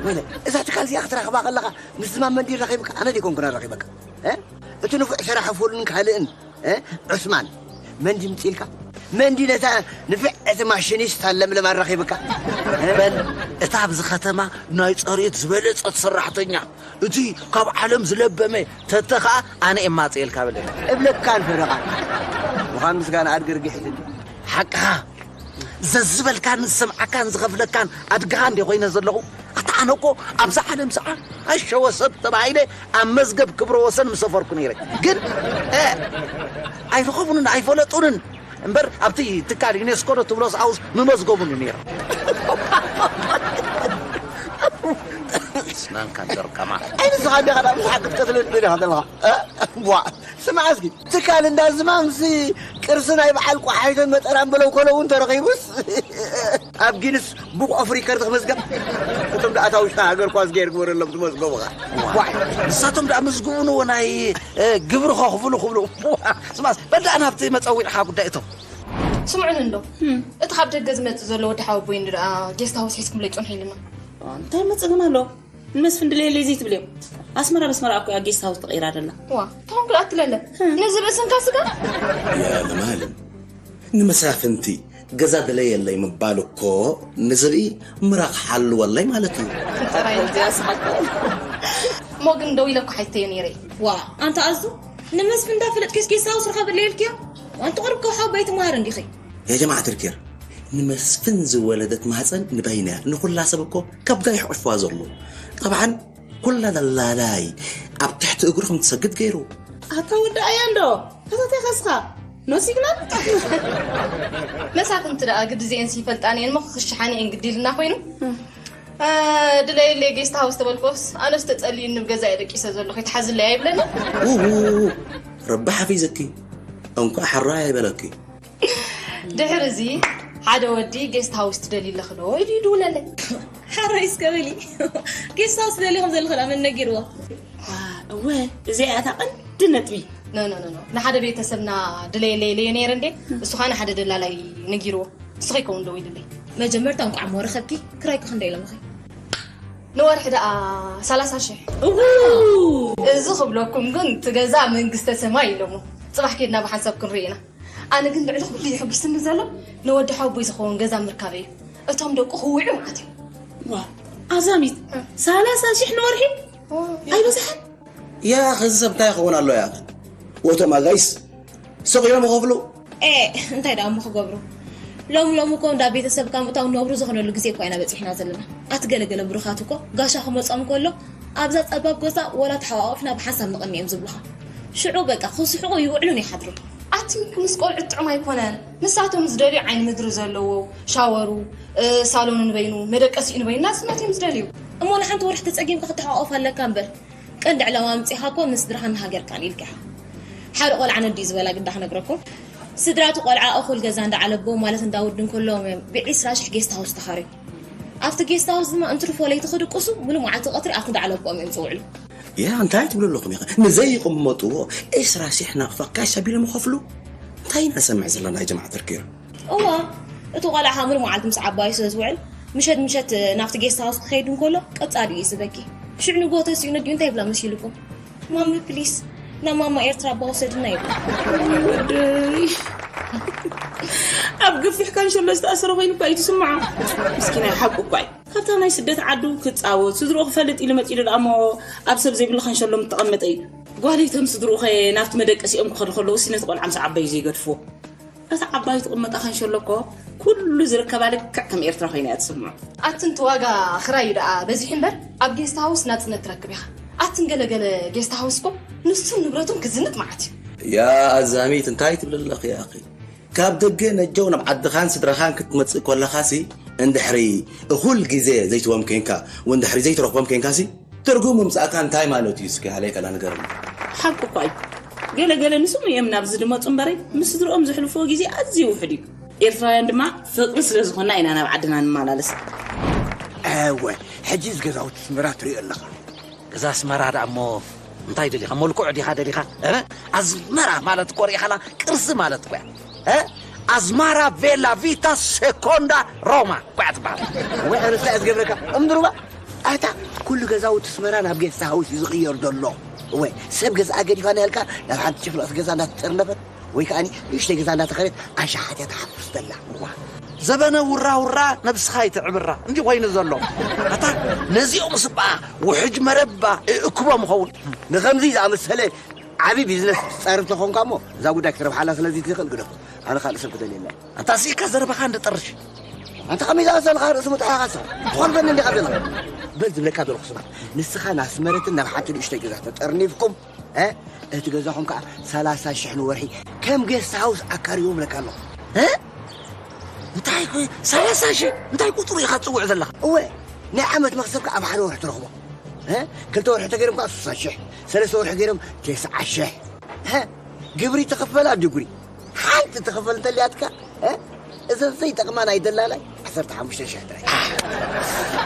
ወይለ፣ እዛ ትካል እዚኣ ክትረኽባ ከለኻ ምስ ዝማም መንዲር ረኺብካ፣ ኣነ ደይኮንኩን ኣረኺበካ። እ? እቲ ንፉዕ ስራሕ ፍሉን ካልእን፣ እ? ዑስማን፣ መን ድዩ ምጽኢልካ? መን ድዩ ነታ ንፍዕቲ ማሽኒስት ለምለም ኣራኺብካ? እ? በል፣ እታ ኣብዚ ከተማ ናይ ጸርየት ዝበለጸት ሰራሕተኛ፣ እቲ ካብ ዓለም ዝለበመ ተተኸኣ ኣነ እየ ማጽኤልካ በለኒ። እብለካ ኣልፈ ደቓ። ምዃን ምስጋና ኣድጊ ርግሒት እንዲ። ሓቅኻ። ዘዝበልካን ዝሰምዓካን ዝኸፍለካን ኣድግኻ እንደ ኮይነ ዘለኹ። ኣታ ኣነ እኮ ኣብዛ ዓለም ሰዓ ኣሸወ ሰብ ተባሂለ ኣብ መዝገብ ክብረ ወሰን ምሰፈርኩ ነይረ። ግን፣ እ፣ ኣይረኸቡንን ኣይፈለጡንን። እምበር ኣብቲ ትካል ዩኔስኮ ዶ ትብሎስ ኣውስ ምመዝገቡኒ ነይሮም። ስናንካ ደርቀማ። ኣይንስኻ እንዲኻ ናብ ሓቂ ክትቀትለኒ ዲኻ ዘለኻ? እ? ዋ፣ ስማዕ እስኪ፣ ትካል እንዳ ዝማምሲ ቅርሲ ናይ በዓል ቋሓይቶን መጠራን በለው ከሎ እውን ተረኺቡስ ኣብ ጊንስ ቡክ ኦፍ ሪከርድ ክምዝገብ። እቶም ደኣ እታ ውሽጢ ሃገር ኳስ ገይር ግበረሎም ዝመዝገቡኻ። ዋይ፣ ንሳቶም ደኣ ምዝግቡንዎ ናይ፣ እ፣ ግብሪ ከኽፍሉ ክብሉ። ስማስ፣ በል ደኣ ናብቲ መጸዊዕኻ ጉዳይ እቶም። ስምዑኒ እንዶ፣ እቲ ካብ ደገ ዝመጽእ ዘሎ ወዲ ሓወቦይ እንዶ ደኣ ጌስት ሃውስ ሒዝኩምለይ ጽንሑ ኢሉና። እንታይ መጽእ ግን ኣሎ? ንመስፍን ድለየለይ ዘይትብልዮ? ኣስመራ በስመራ እኮ እያ ጌስት ሃውስ ተቐይራ ደላ። ዋ፣ ተንኩል ኣትለለ። ነዚ ርእስንካ ስጋ? ያ ለማለም፣ ንመሳፍንቲ ገዛ ድለየለይ ምባል እኮ ንዝርኢ ምራኽ ሓልወለይ ማለት እዩ። ጥራይ እንጂ ኣስሓቆ። እሞ ግን ደው ኢለ እኮ ሓይተዮ ነይረ። ዋ፣ ኣንታ ኣዙ፣ ንመስፍን እንዳፈለጥክስ ጌስት ሃውስ ርኸበለይ ኢልክዮ? ኣንቲ ቁሩብ ከውሓ ባይቲ መሃር እንዲኺ። ያ ጀማዓት ርኬር፣ ንመስፍን ዝወለደት ማህፀን ንበይና እያ። ንኹላ ሰብ እኮ ከብዳ ይሕቁፍዋ ዘሎ። ጠብዓን ኩላ ደላላይ ኣብ ትሕቲ እግሩ ከም ትሰግድ ገይሩ። ኣታ ወዲ ኣያ እንዶ፣ ከታታይ ከስኻ፣ ኖ ሲግናል? መሳፍንቲ ደኣ ግዲ እዚኤንስ ይፈልጣን እየን እሞ ክሽሓኒ እየን ግዲ ኢልና ኮይኑ። እ፣ ድለየለይ ጌስት ሃውስ ተበልኮስ፣ ኣነስ ተጸልዩኒ ኣብ ገዛ እየ ደቂሰ ዘለኹ፣ ይትሓዝለይ ኣይብለኒ። ውውውው፣ ረቢ ሓፊዝኪ፣ እንኳዕ ሕራይ ኣይበለኪ። ድሕሪ እዚ ሓደ ወዲ ጌስት ሃውስ ትደልዩ ኣለኺ ዶ ኢሉ ይድውለለይ። ሓራይ እስከ በሊ። ጌስት ሃውስ ትደልዩ ከም ዘለኺ ደኣ መን ነጊርዎ? ዋ፣ እወ፣ እዚኣ እያ እታ ቀንዲ ነጥቢ። ኖ፣ ኖ፣ ኖ፣ ኖ። ንሓደ ቤተሰብና ድለየለይ ኢለዮ ነይረ እንዴ? እሱ ኸኣ ንሓደ ደላላይ ነጊርዎ። ንሱ ከይከውን ደው ኢሉለይ። መጀመርታ እንቋዕ እሞ ረኸብኪ፣ ክራይኪ ክንደይ ኢሎምኺ? ንወርሒ ደኣ ሰላሳ ሽሕ። እዉ! እዚ ክብለኩም ግን እቲ ገዛ መንግስተ ሰማይ ኢሎሞ። ጽባሕ ኬድና ብሓንሳብ ክንርኢ ኢና። ኣነ ግን ልዕሊ ኩሉ የሐጉስኒ ዘሎ ንወዲ ሓወቦይ ዝኸውን ገዛ ምርካበይ እዩ። እቶም ደቁ ክውዕዩ መዓት እዮም። ዋው! ኣዛሚት፣ እ። ሰላሳ ሽሕ ንወርሒ? ኦ፣ ኣይበዝሐን? ያ፣ እዚ ሰብ እንታይ ክኸውን ኣሎ ያ? ወቶም ኣጋይስ ሰቕ ኢሎም ይኸፍሉ። ኤ፣ እንታይ ደኣ እሞ ክገብሩ? ሎም ሎም እኮ እንዳ ቤተሰብካ ምእታው ነብሩ ዝኾነሉ ግዜ እኮ ኢና በጺሕና ዘለና። ኣቲ ገለገለ ብሩኻት እኮ ጋሻ ክመጾም ከሎ ኣብዛ ጸባብ ገዛ ወላ ተሓቋቑፍና ብሓንሳብ ንቕኒ እዮም ዝብሉኻ። ሽዑ በቃ ክስሕቑ ይውዕሉን ይሓድሩን። ኣቲ ምስ ቆልዑ ጥዑም ኣይኮነን። ንሳቶም ዝደልዩ ዓይኒ ምድሪ ዘለዎ፣ ሻወሩ፣ እ፣ ሳሎኑ ንበይኑ፣ መደቀሲኡ ንበይኑ ናጽነት እዮም ዝደልዩ። እሞ ንሓንቲ ወርሒ ተጸጊምካ ክትሓቋቑፍ ኣለካ እምበር። ቀንዲ ዕላማ ኣምጺእኻ እኮ ንስድራኻን ንሃገርካን ኢልካ ኢኻ። ሓደ ቆልዓ ነዲኡ ዝበላ ግዳ ክነግረኩም። ስድራ እቲ ቆልዓ እኹል ገዛ እንዳዓለቦ ማለት እንዳ ውዲ እንከለዎም እዮም ብዒስራ ሽሕ ጌስት ሃውስ ተኻርዮም። ኣብቲ ጌስት ሃውስ ድማ እንትርፎ ለይቲ ክድቅሱ፣ ሙሉእ መዓልቲ ቀትሪ ኣብቲ እንዳዓለቦም እዮም ዝውዕሉ። ያ፣ እንታይ ትብሉ ኣለኹም ኢኻ? ንዘይቕመጥዎ ዒስራ ሽሕ ናቕፋ ካሽ ኣቢሎም ይኸፍሉ? እንታይ ኢና ንሰምዕ ዘለና ያ ጀማዓ ተርኪር? እዋ፣ እቲ ቆልዓ ኸኣ ሙሉእ መዓልቲ ምስ ዓባዩ ስለ ዝውዕል፣ ምሸት ምሸት ናብቲ ጌስት ሃውስ ክኸይድ እንከሎ ቀጻሊ እዩ ዝበኪ። ሽዑ ንግሆ ተሲኡ ነዲኡ እንታይ ይብላ መሲልኩም? ማሚ ፕሊስ፣ ናብ ማማ ኤርትራ ኣባ ውሰድና ይብላ። ወደይ። ኣብ ገፊሕ ካንሸሎ ዝተኣሰረ ኮይኑ እኳ እዩ ዝስምዖ። ምስኪናይ ሓቁ እኳ እዩ። ካብታ ናይ ስደት ዓዱ ክጻወት፣ ስድርኡ ክፈልጥ ኢሉ መጺኡ ደኣ እሞ ኣብ ሰብ ዘይብሉ ካንሸሎ ምተቐመጠ እዩ። ጓለይቶም ስድርኡ ኸ ናብቲ መደቀሲኦም ክኸዱ ከለዉ፣ ነቲ ቆልዓ ምስ ዓባዩ ዘይገድፍዎ። እታ ዓባዩ ትቕመጣ ካንሸሎ እኮ ኩሉ ዝርከባ ልክዕ ከም ኤርትራ ኮይና እያ ትስምዖ። ኣቲ እንቲ ዋጋ ክራይ እዩ ደኣ በዚሑ እምበር፣ ኣብ ጌስት ሃውስ ናጽነት ትረክብ ኢኻ። ኣቲ ገለ ገለ ጌስት ሃውስ እኮ ንሱን ንብረቱን ክዝንጥ መዓት እዩ። ያ ኣዛሚት፣ እንታይ ትብሊ ኣለኺ ኣኺ? ካብ ደገ ነጀው ናብ ዓድኻን ስድራኻን ክትመጽእ ከለኻሲ፣ እንድሕሪ እኹል ግዜ ዘይትዎም ኬንካ፣ ወንድሕሪ ዘይትረኽቦም ኬንካሲ፣ ትርጉም ምምጻእካ እንታይ ማለት እዩ? እስኪ ሃለይ ከላ ንገርኒ። ሓቂ እኳ እዩ። ገለ ገለ ንስሙ እዮም ናብዚ ዝመጹ እምበረይ፣ ምስ ስድርኦም ዘሕልፍዎ ግዜ ኣዝዩ ውሑድ እዩ። ኤርትራውያን ድማ ፍቕሪ ስለ ዝኾንና ኢና ናብ ዓድና ንመላለስ። እወ፣ ሕጂ እዚ ገዛውቲ ኣስመራ ትሪኦ ኣለኻ። እዛ ኣስመራ ደኣ እሞ እንታይ ደሊኻ? መልክዑ ዲኻ ደሊኻ? እ? ኣስመራ ማለት እኮ ሪኢኻላ ቅርሲ ማለት እኮ እያ። እ? ኣዝማራ ቬላ ቪታ ሴኮንዳ ሮማ እኮ እያ ትበሃል። ወይ ኣነስታይ እያ ዝገብረካ? እምድሩባ፣ ኣታ ኩሉ ገዛውቲ ኣስመራ ናብ ጌስት ሃውስ እዩ ዝቕየር ዘሎ። እወ፣ ሰብ ገዛኣ ገዲፋ ናልካ ናብ ሓንቲ ጭፍልቕቲ ገዛ እንዳተጠርነፈት ወይ ከኣኒ ንእሽተይ ገዛ እንዳተኸረት ኣሻሓት እያ ትሓፍስ ዘላ። እዋ፣ ዘበነ ውራ ውራ ነብስኻ ይትዕብራ እንዲ ኮይኑ ዘሎ። ኣታ ነዚኦም ስባ ውሕጅ መረባ እእክቦም ኸውን። ንኸምዚ ዝኣመሰለ ዓቢ ቢዝነስ ትጻረፍ ተኾንካ እሞ እዛ ጉዳይ ክትረብሓላ ስለዚ ትኽእል ግደፎ። ኣነ ካልእ ሰብ ክደልየላ እየ። ኣንታ ስኢካ ዘረባኻ እንድጠርሽ። ኣንታ ከመይ ዝኣመሰልካ ርእሲ ምጥሓኻ ሰብ ትኾልበኒ እንዲኻ ዘለኻ። በል ዝብለካ ዘለኹ ስማ፣ ንስኻ ናስመረትን ናብ ሓንቲ ንእሽተይ ገዛ ተጠርኒፍኩም፣ እ? እቲ ገዛኹም ከኣ ሰላሳ ሽሕ ንወርሒ ከም ጌስት ሃውስ ኣካርይዎ እብለካ ኣለኹ። እ? እንታይ ኮ ሰላሳ ሽሕ እንታይ ቁጽሩ ኢኻ ትጽውዕ ዘለኻ? እወ፣ ናይ ዓመት መኽሰብካ ኣብ ሓደ ወርሒ ትረኽቦ። እ? ክልተ ወርሒ ተገይሮም ከኣ ስሳ ሽሕ፣ ሰለስተ ወርሒ ገይሮም ተስዓ ሽሕ። እ? ግብሪ ትኽፈል ኣብ ጅጉሪ። ሓንቲ ትኽፈል እንተልያትካ፣ እ? እዘን ዘይጠቕማ ናይ ደላላይ ዓሰርተ ሓሙሽተ ሽሕ ጥራይ።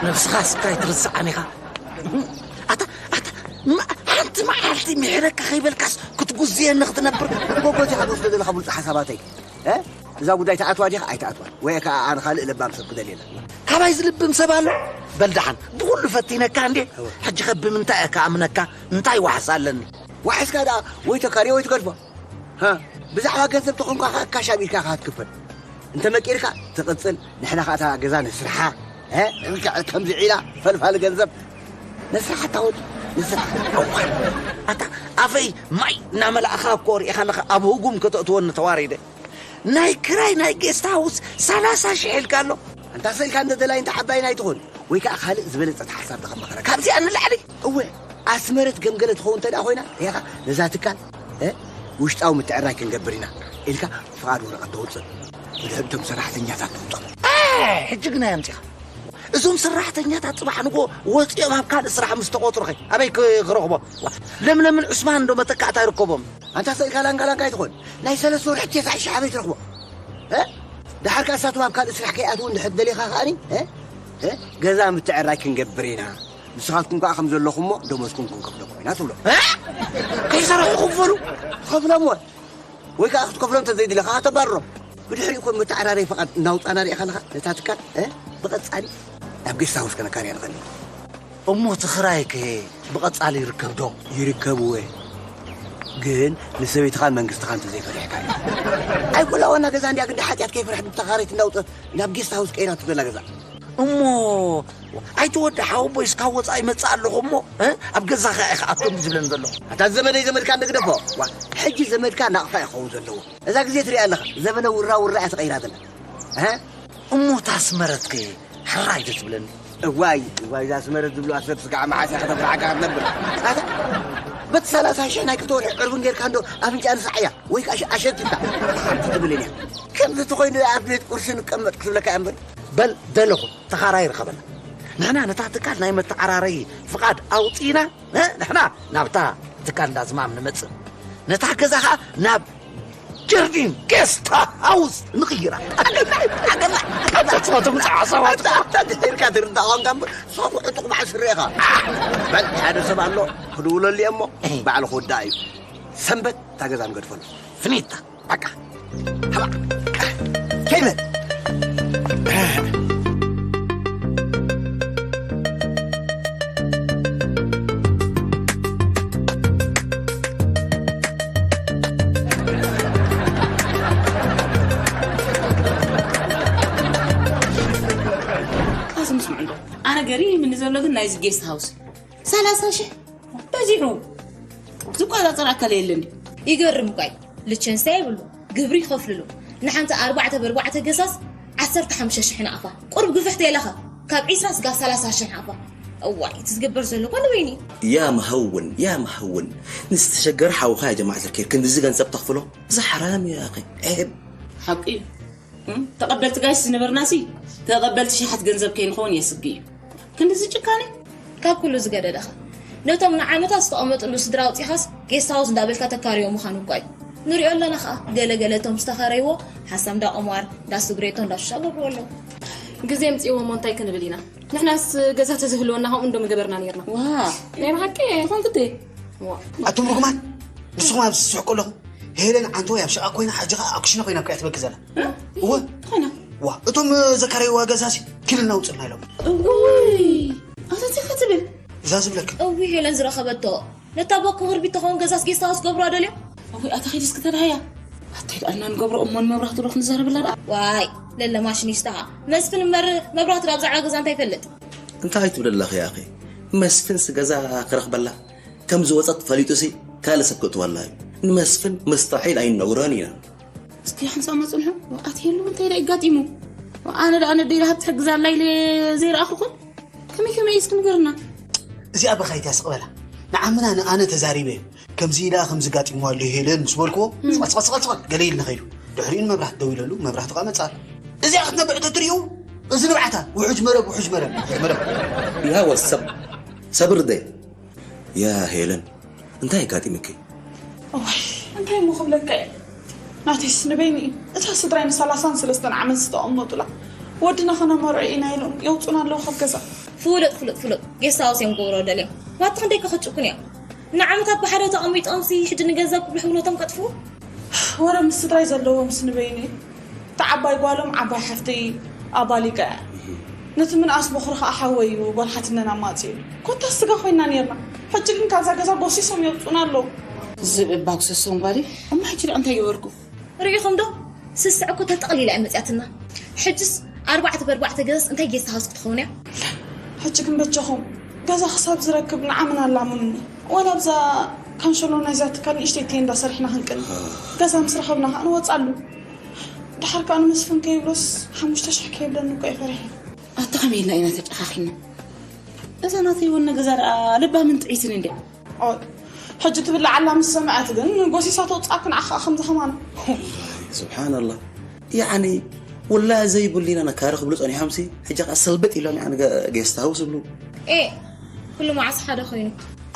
ነብስኻ ስካ ኣይትርስዓን ኢኻ። ኣታ፣ ኣታ፣ ማ-፣ ሓንቲ መዓልቲ ምሕረካ ከይበልካስ ክትጉዝየኒ ክትነብር? ንጎጎ እዚኻ ትወስዶ ዘለኻ ብሉጽ ሓሳባተይ። እ? እዛ ጉዳይ ትኣትዋ ዲኻ ኣይትኣትዋን? ወይ ከኣ ኣነ ካልእ ለባም ሰብ ክደልየላ። ካባይ ዝልብም ሰብ ኣሎ? በል ደሓን፣ ብኹሉ ፈቲነካ እንዴ? እወ። ሕጂ ኸ ብምንታይ እየ ክኣምነካ? እንታይ ዋሕስ ኣለኒ? ዋሕስካ ደኣ ወይ ተካርዮ ወይ ትገድፎ። ሃ፣ ብዛዕባ ገንዘብ ተኾንካ ኸኣ ካሽ ኣቢልካ ኢኻ ክትክፈል። እንተ መቂርካ ትቕጽል፣ ንሕና ኸኣ እታ ገዛ ነስርሓ። እ? ልክዕ ከምዚ ዒላ ፈልፋሊ ገንዘብ ነስርሓ እታ ወዲ፣ ነስርሓ። እዋይ፣ ኣታ ኣፈይ ማይ እናመላእኻ እኮ ሪኢኻ ኣለኻ ኣብ ህጉም ከተእትወኒ ተዋሪደ። ናይ ክራይ ናይ ጌስት ሃውስ ሰላሳ ሽሕ ኢልካ ኣሎ። ኣንታ ስኢልካ እንደ ደላይ እንተ ዓባይ ኣይትኹን። ወይ ከኣ ካልእ ዝበለጸት ሓሳብ ተኸማኸረካ። ካብዚኣ ንላዕሊ? እወ፣ ኣስመረት ገምገለ ትኸውን እንተ ደኣ ኮይና፣ ሄኻ ነዛ ትካል፣ እ፣ ውሽጣዊ ምትዕርራይ ክንገብር ኢና ኢልካ ፍቓድ ወረቐት ተውጽእ። ብድሕሪቶም ሰራሕተኛታት ተውጽኦም። እ፣ ሕጂ ግና የምጺኻ። እዞም ሰራሕተኛታት ጽባሕ ንግሆ ወጺኦም ኣብ ካልእ ስራሕ ምስ ተቖጽሩኸ ኣበይ ክ-፣ ክረኽቦም? ዋ፣ ለምለምን ዑስማን እንዶ መተካእታ ይርከቦም። ኣንታ ስኢልካ ላንጋ ላንጋ ኣይትኾን። ናይ ሰለስተ ወርሒ ቴስዓ ሽሕ ኣበይ ትረኽቦ? እ? ደሓር ከኣ እሳቶም ኣብ ካልእ ስራሕ ከይኣትዉ እንድሕር ደሊኻ ከኣኒ፣ እ? እ? ገዛ ምትዕራይ ክንገብር ኢና። ንስኻትኩም ከኣ ከም ዘለኹሞ ደሞዝኩም ክንከፍለኩም ኢና ትብሎ። እ? ከይሰርሑ ክፈሉ? ክኸፍሎም ወይ? ወይ ከኣ ክትከፍሎም እንተዘይደለኻ ከኣ ተባርሮም። ብድሕሪኡ እኮ መተዓራረይ ፍቓድ እናውጻና ርኢኻ ኣለኻ ነታ ትካል፣ እ? ብቐጻሊ ናብ ጌስት ሃውስ ከነካርያ ንኽእል ኢና። እሞ እቲ ክራይከ ብቐጻሊ ይርከብ ዶ? ይርከብ እወ። ግን ንሰበይትኻን መንግስትኻን እንተዘይፈሪሕካ እዩ። ኣይ፣ ኩላ ዋና ገዛ እንድያ፣ ግን ሓጢኣት ከይፈርሐት ብተኻረይቲ እንዳውጸት ናብ ጌስት ሃውስ ቀይራቶ ዘላ ገዛ። እሞ ኣይትወድእ ሓወቦይ፣ እስካብ ወጻኢ ይመጽእ ኣለኹ እሞ፣ እ? ኣብ ገዛኻ ኢኻ ኣቶም ዝብለኒ ዘሎ። ኣታ ዘመደይ ዘመድካ እንዶ ግደፎ። ዋ፣ ሕጂ ዘመድካ ናቕፋ እዩ ክኸውን ዘለዎ። እዛ ግዜ ትሪኣ ኣለኻ፣ ዘመነ ውራ ውራ እያ ተቐይራ ዘላ። እ? እሞ እታ ኣስመረትከ ሕራይ ዶ ትብለኒ? እዋይ፣ እዋይ፣ እዛ ኣስመረት ዝብልዋ ሰብ ስጋዕ መዓስ እያ ከተፍርሓካ ክትነብር? ኣታ፣ በቲ ሰላሳ ሽሕ ናይ ክልተ ወርሒ ዕርቡን ጌርካ እንዶ ኣፍንጫ ንስዓያ፣ ወይ ከኣ ኣሸ-፣ ኣሸቲትካ፣ ሓንቲ ትብልን እያ። ከምዚ ተኾይኑ ኣብ ቤት ቁርሲ ንቀመጥ ክትብለካ እያ እምበር። በል ደለኹ፣ ተኻራይ ርኸበና። ንሕና ነታ ትካል ናይ መተዓራረዪ ፍቓድ ኣውጺእና፣ እ፣ ንሕና ናብታ ትካል እንዳ ዝማም ንመጽእ። ነታ ገዛ ኸኣ ናብ ጀርዲን ጌስት ሃውስ ንቕይራ። ኣገና፣ ኣገና፣ ኣገና። ኣታ ትምጻእ ሓሳባት። ኣታ፣ ኣታ ድሒርካ ትርዳእ ኳንካ እምበር፣ ሶፍ ዕጡቕ በዓል ስረ ኢኻ። በል፣ ሓደ ሰብ ኣሎ፣ ክድውለሉ እየ እሞ፣ እህ። ባዕሉ ክውዳእ እዩ። ሰንበት እታ ገዛ ንገድፈሉ። ፍኒታ። በቃ። ሃባ። ከይመ። ኣዚ ምስምዑ እንዶ። ኣነ ገሪምኒ ዘሎ ግን ናይዚ ጌስት ሃውስ። ሰላሳ ሽሕ በዚሑ። ዝቆጻጸር ኣካል የለን ድዩ? ይገርም እኳ እዩ። ልቸንሳ የብሉ። ግብሪ ይኸፍልሉ። ንሓንቲ ኣርባዕተ ብኣርባዕተ ገዛስ ዓሰርተ ሓሙሽተ ሽሕ ናቕፋ። ቁሩብ ግፍሕ ተይለኻ፣ ካብ ዒስራ ስጋብ ሰላሳ ሽሕ ናቕፋ። እዋይ፣ እቲ ዝግበር ዘሎ እኮ ንበይኑ እዩ። يا مهون، يا مهون. ንዝተሸገረ ሓውኻ يا جماعة الخير ክንድዚ ገንዘብ ተኽፍሎ? እዚ ሓራም እዩ يا أخي. ዒብ። ሓቂ እዩ። እም፣ ተቐበልቲ ጋሽ ዝነበርናሲ፣ ተቐበልቲ ሸሓት ገንዘብ ከይንኸውን የስግእ እዩ። ክንድዚ ጭካኔ? ካብ ኩሉ ዝገደደኸ፣ ነቶም ንዓመታት ዝተቐመጥሉ ስድራ ኣውጺኻስ ጌስት ሃውስ እንዳበልካ ተካርዮ ምዃኑ እኳ እዩ። ንሪኦ ኣለና ኸኣ፣ ገለ ገለ እቶም ዝተኸረይዎ ሓሳም እንዳ ቁማር፣ እንዳ ስግሬቶ፣ እንዳ ሹሻ ገብርዎ ኣለዉ። ግዜ ኣምጺእዎ እሞ እንታይ ክንብል ኢና? ንሕናስ ገዛ ተዝህልወና ከምኡ እንዶ ምገበርና ኔርና። ዋ፣ ናይ ብሓቂ ትኾን ግዲ? ዋ። ኣቱም ርጉማት፣ ንስኹም ኣብዚ ትስሕቁ ኣለኹም። ሄለን ዓንተወይ ኣብ ሸቓ ኮይና፣ ሕጂ ኸኣ ኣብ ክሽነ ኮይና እኮ እያ ትበኪ ዘላ። እ? እወ። ትኾና? ዋ፣ እቶም ዘካረይዋ ገዛሲ ኪልና ውፅና ኢሎም። እውይ፣ ኣታ እንታይ ክትብል? እዛ ዝብለኪ። እውይ፣ ሄለን ዝረኸበቶ። ነታ ቦ ክብር ቢት ተኸውን ገዛስ ጌስት ሃውስ ገብሮ ኣደልዮ? ኣወይ ኣታ ኸይዲ እስኪ ተዳያ። ኣታይ ደኣ እና ንገብሮ እሞ ንመብራህቱ ዶ ክንዛረብላ ደኣ? ዋይ ለለ ማሽን ይስታኻ። መስፍን እመር መብራህቱ ዳብ ዛዕባ ገዛ እንታይ ይፈልጥ? እንታይ ትብሊ ኣለኺ ኣኺ? መስፍንስ ገዛ ክረኽበላ ከም ዝወጸት ፈሊጡሲ ካልእ ሰብ ክእትወላ እዩ። ንመስፍን መስታሒል ኣይንነግሮን ኢና። እስኪ ሓንሳብ መጽንሑ። ኣቲ የሉ እንታይ ደኣ ይጋጢሙ? ኣነ ደኣ ነደይ ሃብቲ ሕግዛ ኣላ ኢለ ዘይረኣኹኹን? ከመይ ከመይ እስኪ ንገርና። እዚኣ በኻይት ያስቕበላ። ንዓምና ንኣነ ተዛሪበ። ከምዚ ኢላ ከምዚ ጋጢምዋ ኣሎ ሄለን ምስ በልክዎ፣ ስቐል ስቐል ስቐል ስቐል ገለ ኢሉ ንኸይዱ። ድሕሪኡ ንመብራህቲ ደው ኢለሉ፣ መብራህቲ ኸኣ መጽኣ። እዚኣ ክትነብዕ ተትርእዩ፣ እዚ ንብዓታ፣ ውሑጅ መረብ፣ ውሑጅ መረብ፣ ውሑጅ መረብ። ይሃወስ ሰብ፣ ሰብር ደይ። ያ ሄለን፣ እንታይ ኣጋጢምኪ? እዋይ፣ እንታይ እሞ ክብለካ እየ? ናተይስ ንበይኑ እዩ። እታ ስድራይ ንሰላሳን ሰለስተን ዓመት ዝተቐመጡላ ወድና ከነመርዖ ኢና ኢሎም የውፁና ኣለዉ ካብ ገዛ። ፍሉጥ ፍሉጥ ፍሉጥ ጌስት ሃውስ እዮም ክገብሮ ደልዮም። ዋቲ ክንደይ ከኽጭኩን እዮም። ንዓመታት ብሓደ ተቐሚጦም ሲ ሕጂ ንገንዘብ ክብሉ ሕውነቶም ከጥፍኡ? ወረ ምስ ስድራይ ዘለዎም ስ ንበይኑ እዩ። እታ ዓባይ ጓሎም ዓባይ ሓፍተይ ኣባሊቀ እያ። ነቲ ምንኣስ በኹሪ ኸዓ ሓወይ እዩ ጓል ሓትነን ኣማጺኡ። ኮታስ ስጋ ኮይና ነይርና። ሕጂ ግን ካብዛ ገዛ ጎሲሶም የውጹና ኣለዉ። ዝብእባ ክሰሶም ጓለይ። እሞ ሕጂ ደኣ እንታይ ገበርኩ? ርኢኹም ዶ? ስስዕ እኮ ተጠቕሊላ እያ መጺኣትና። ሕጅስ ኣርባዕተ ብኣርባዕተ ገዛስ እንታይ ጌስት ሃውስ ክትኸውን እያ? ሕጂ ግን በጃኹም ገዛ ክሳብ ዝረክብ ንዓምን ኣላሙንኒ። ዋላ ኣብዛ ካንሸሎ ናይዛ ትካል ንእሽተይ ቴንዳ ሰሪሕና ክንቅኒ። ገዛ ምስ ረኸብና ኸዓ ንወጽኣሉ። ደሓር ከኣ ንመስፍን ከይብሎስ ሓሙሽተ ሽሕ ከይብለኒ እኮ እየ ፈሪሐ። ኣታ ከመይ ኢልና ኢና ተጨኻኺና? እዛ ናተይ ወነ ገዛ ደኣ ለባምን ጥዒትን እንድያ። ኦይ፣ ሕጂ ትብላዕ ኣላ ምስ ሰምዐት ግን ጎሲሳ ተውፅኣክን ዓኻ ከም ዝኸማና። ስብሓንላህ። ያዕኒ፣ ውላ ዘይብሉ ኢና ነካሪ ክብሉ ጸኒሖምሲ፣ ሕጂ ኸኣ ሰልበጥ ኢሎም፣ ያዕኒ፣ ገ-፣ ጌስት ሃውስ ይብሉ። ኤ፣ ኩሉ መዓስ ሓደ ኮይኑ።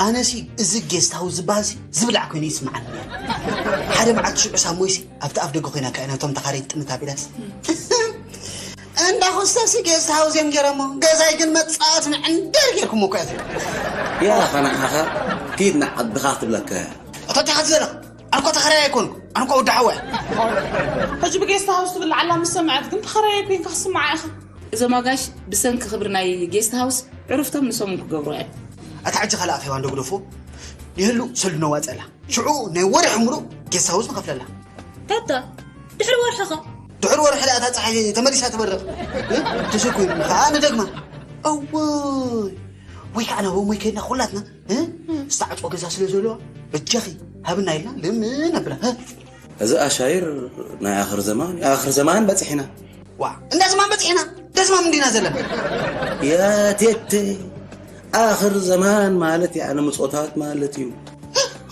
ኣነሲ እዚ ጌስት ሃውስ ዝበሃልሲ ዝብላዕ ኮይኑ ይስምዓኒ። ሓደ መዓልቲ ሽዑ ሳሞይሲ ኣብቲ ኣፍ ደገ ኮይና ከኣ ነቶም ተኻረይቲ ጥምት ኣቢላስ። እንዳ ኹስተሲ ጌስት ሃውስ እዮም ገይሮሞ፣ ገዛይ ግን መጻወቲ መዕንደሪ ገይርኩሞ እኮ ኢኹም። ያ ኸናዓኻ ኪድ ንዓድኻ ትብለካ። እታ እንታይ ኻትዘረቕ? ኣነ እኮ ተኸራይ ኣይኮንኩ፣ ኣነ እኮ ወዲ ሓወያ። ሕጂ ብጌስት ሃውስ ትብል ዓላ ምስ ሰምዐት ግን ተኸራይ ኮይንካ ክስምዓ ኢኻ። እዞም ኣጋሽ ብሰንኪ ክብሪ ናይ ጌስት ሃውስ ዕሩፍቶም ንሶም ክገብሩ እዮም። ኣታ ሕጂ ካልእ ኣኼባ እንዶ ግደፎ። ይህሉ ሰሉ ነዋጸላ። ሽዑ ናይ ወርሒ ምሉእ ጌስት ሃውስ ንኸፍለላ። ታታ፣ ድሕሪ ወርሒ ኸ? ድሕሪ ወርሒ ደኣ እታ ጸሓይ ተመሊሳ ትበርቕ። እ? ተሸኮይኑ ኸኣ ንደግማ። እወይ! ወይ ከኣ ናብ እሞይ ከይድና ኩላትና፣ እ? ዝተዓጽወ ገዛ ስለ ዘለዋ፣ በጃኺ ሃብና ኢልና ልምን ኣብላ። እ? እዚ ኣሻይር ናይ ኣኽር ዘማን፣ ኣኽር ዘማን በጺሕና። ዋ፣ እንዳ ዝማን በጺሕና፣ እንዳ ዝማን እንዲና ዘለና። ያ ቴቴ፣ ኣኽር ዘማን ማለት ያዕኒ ምጾታት ማለት እዩ።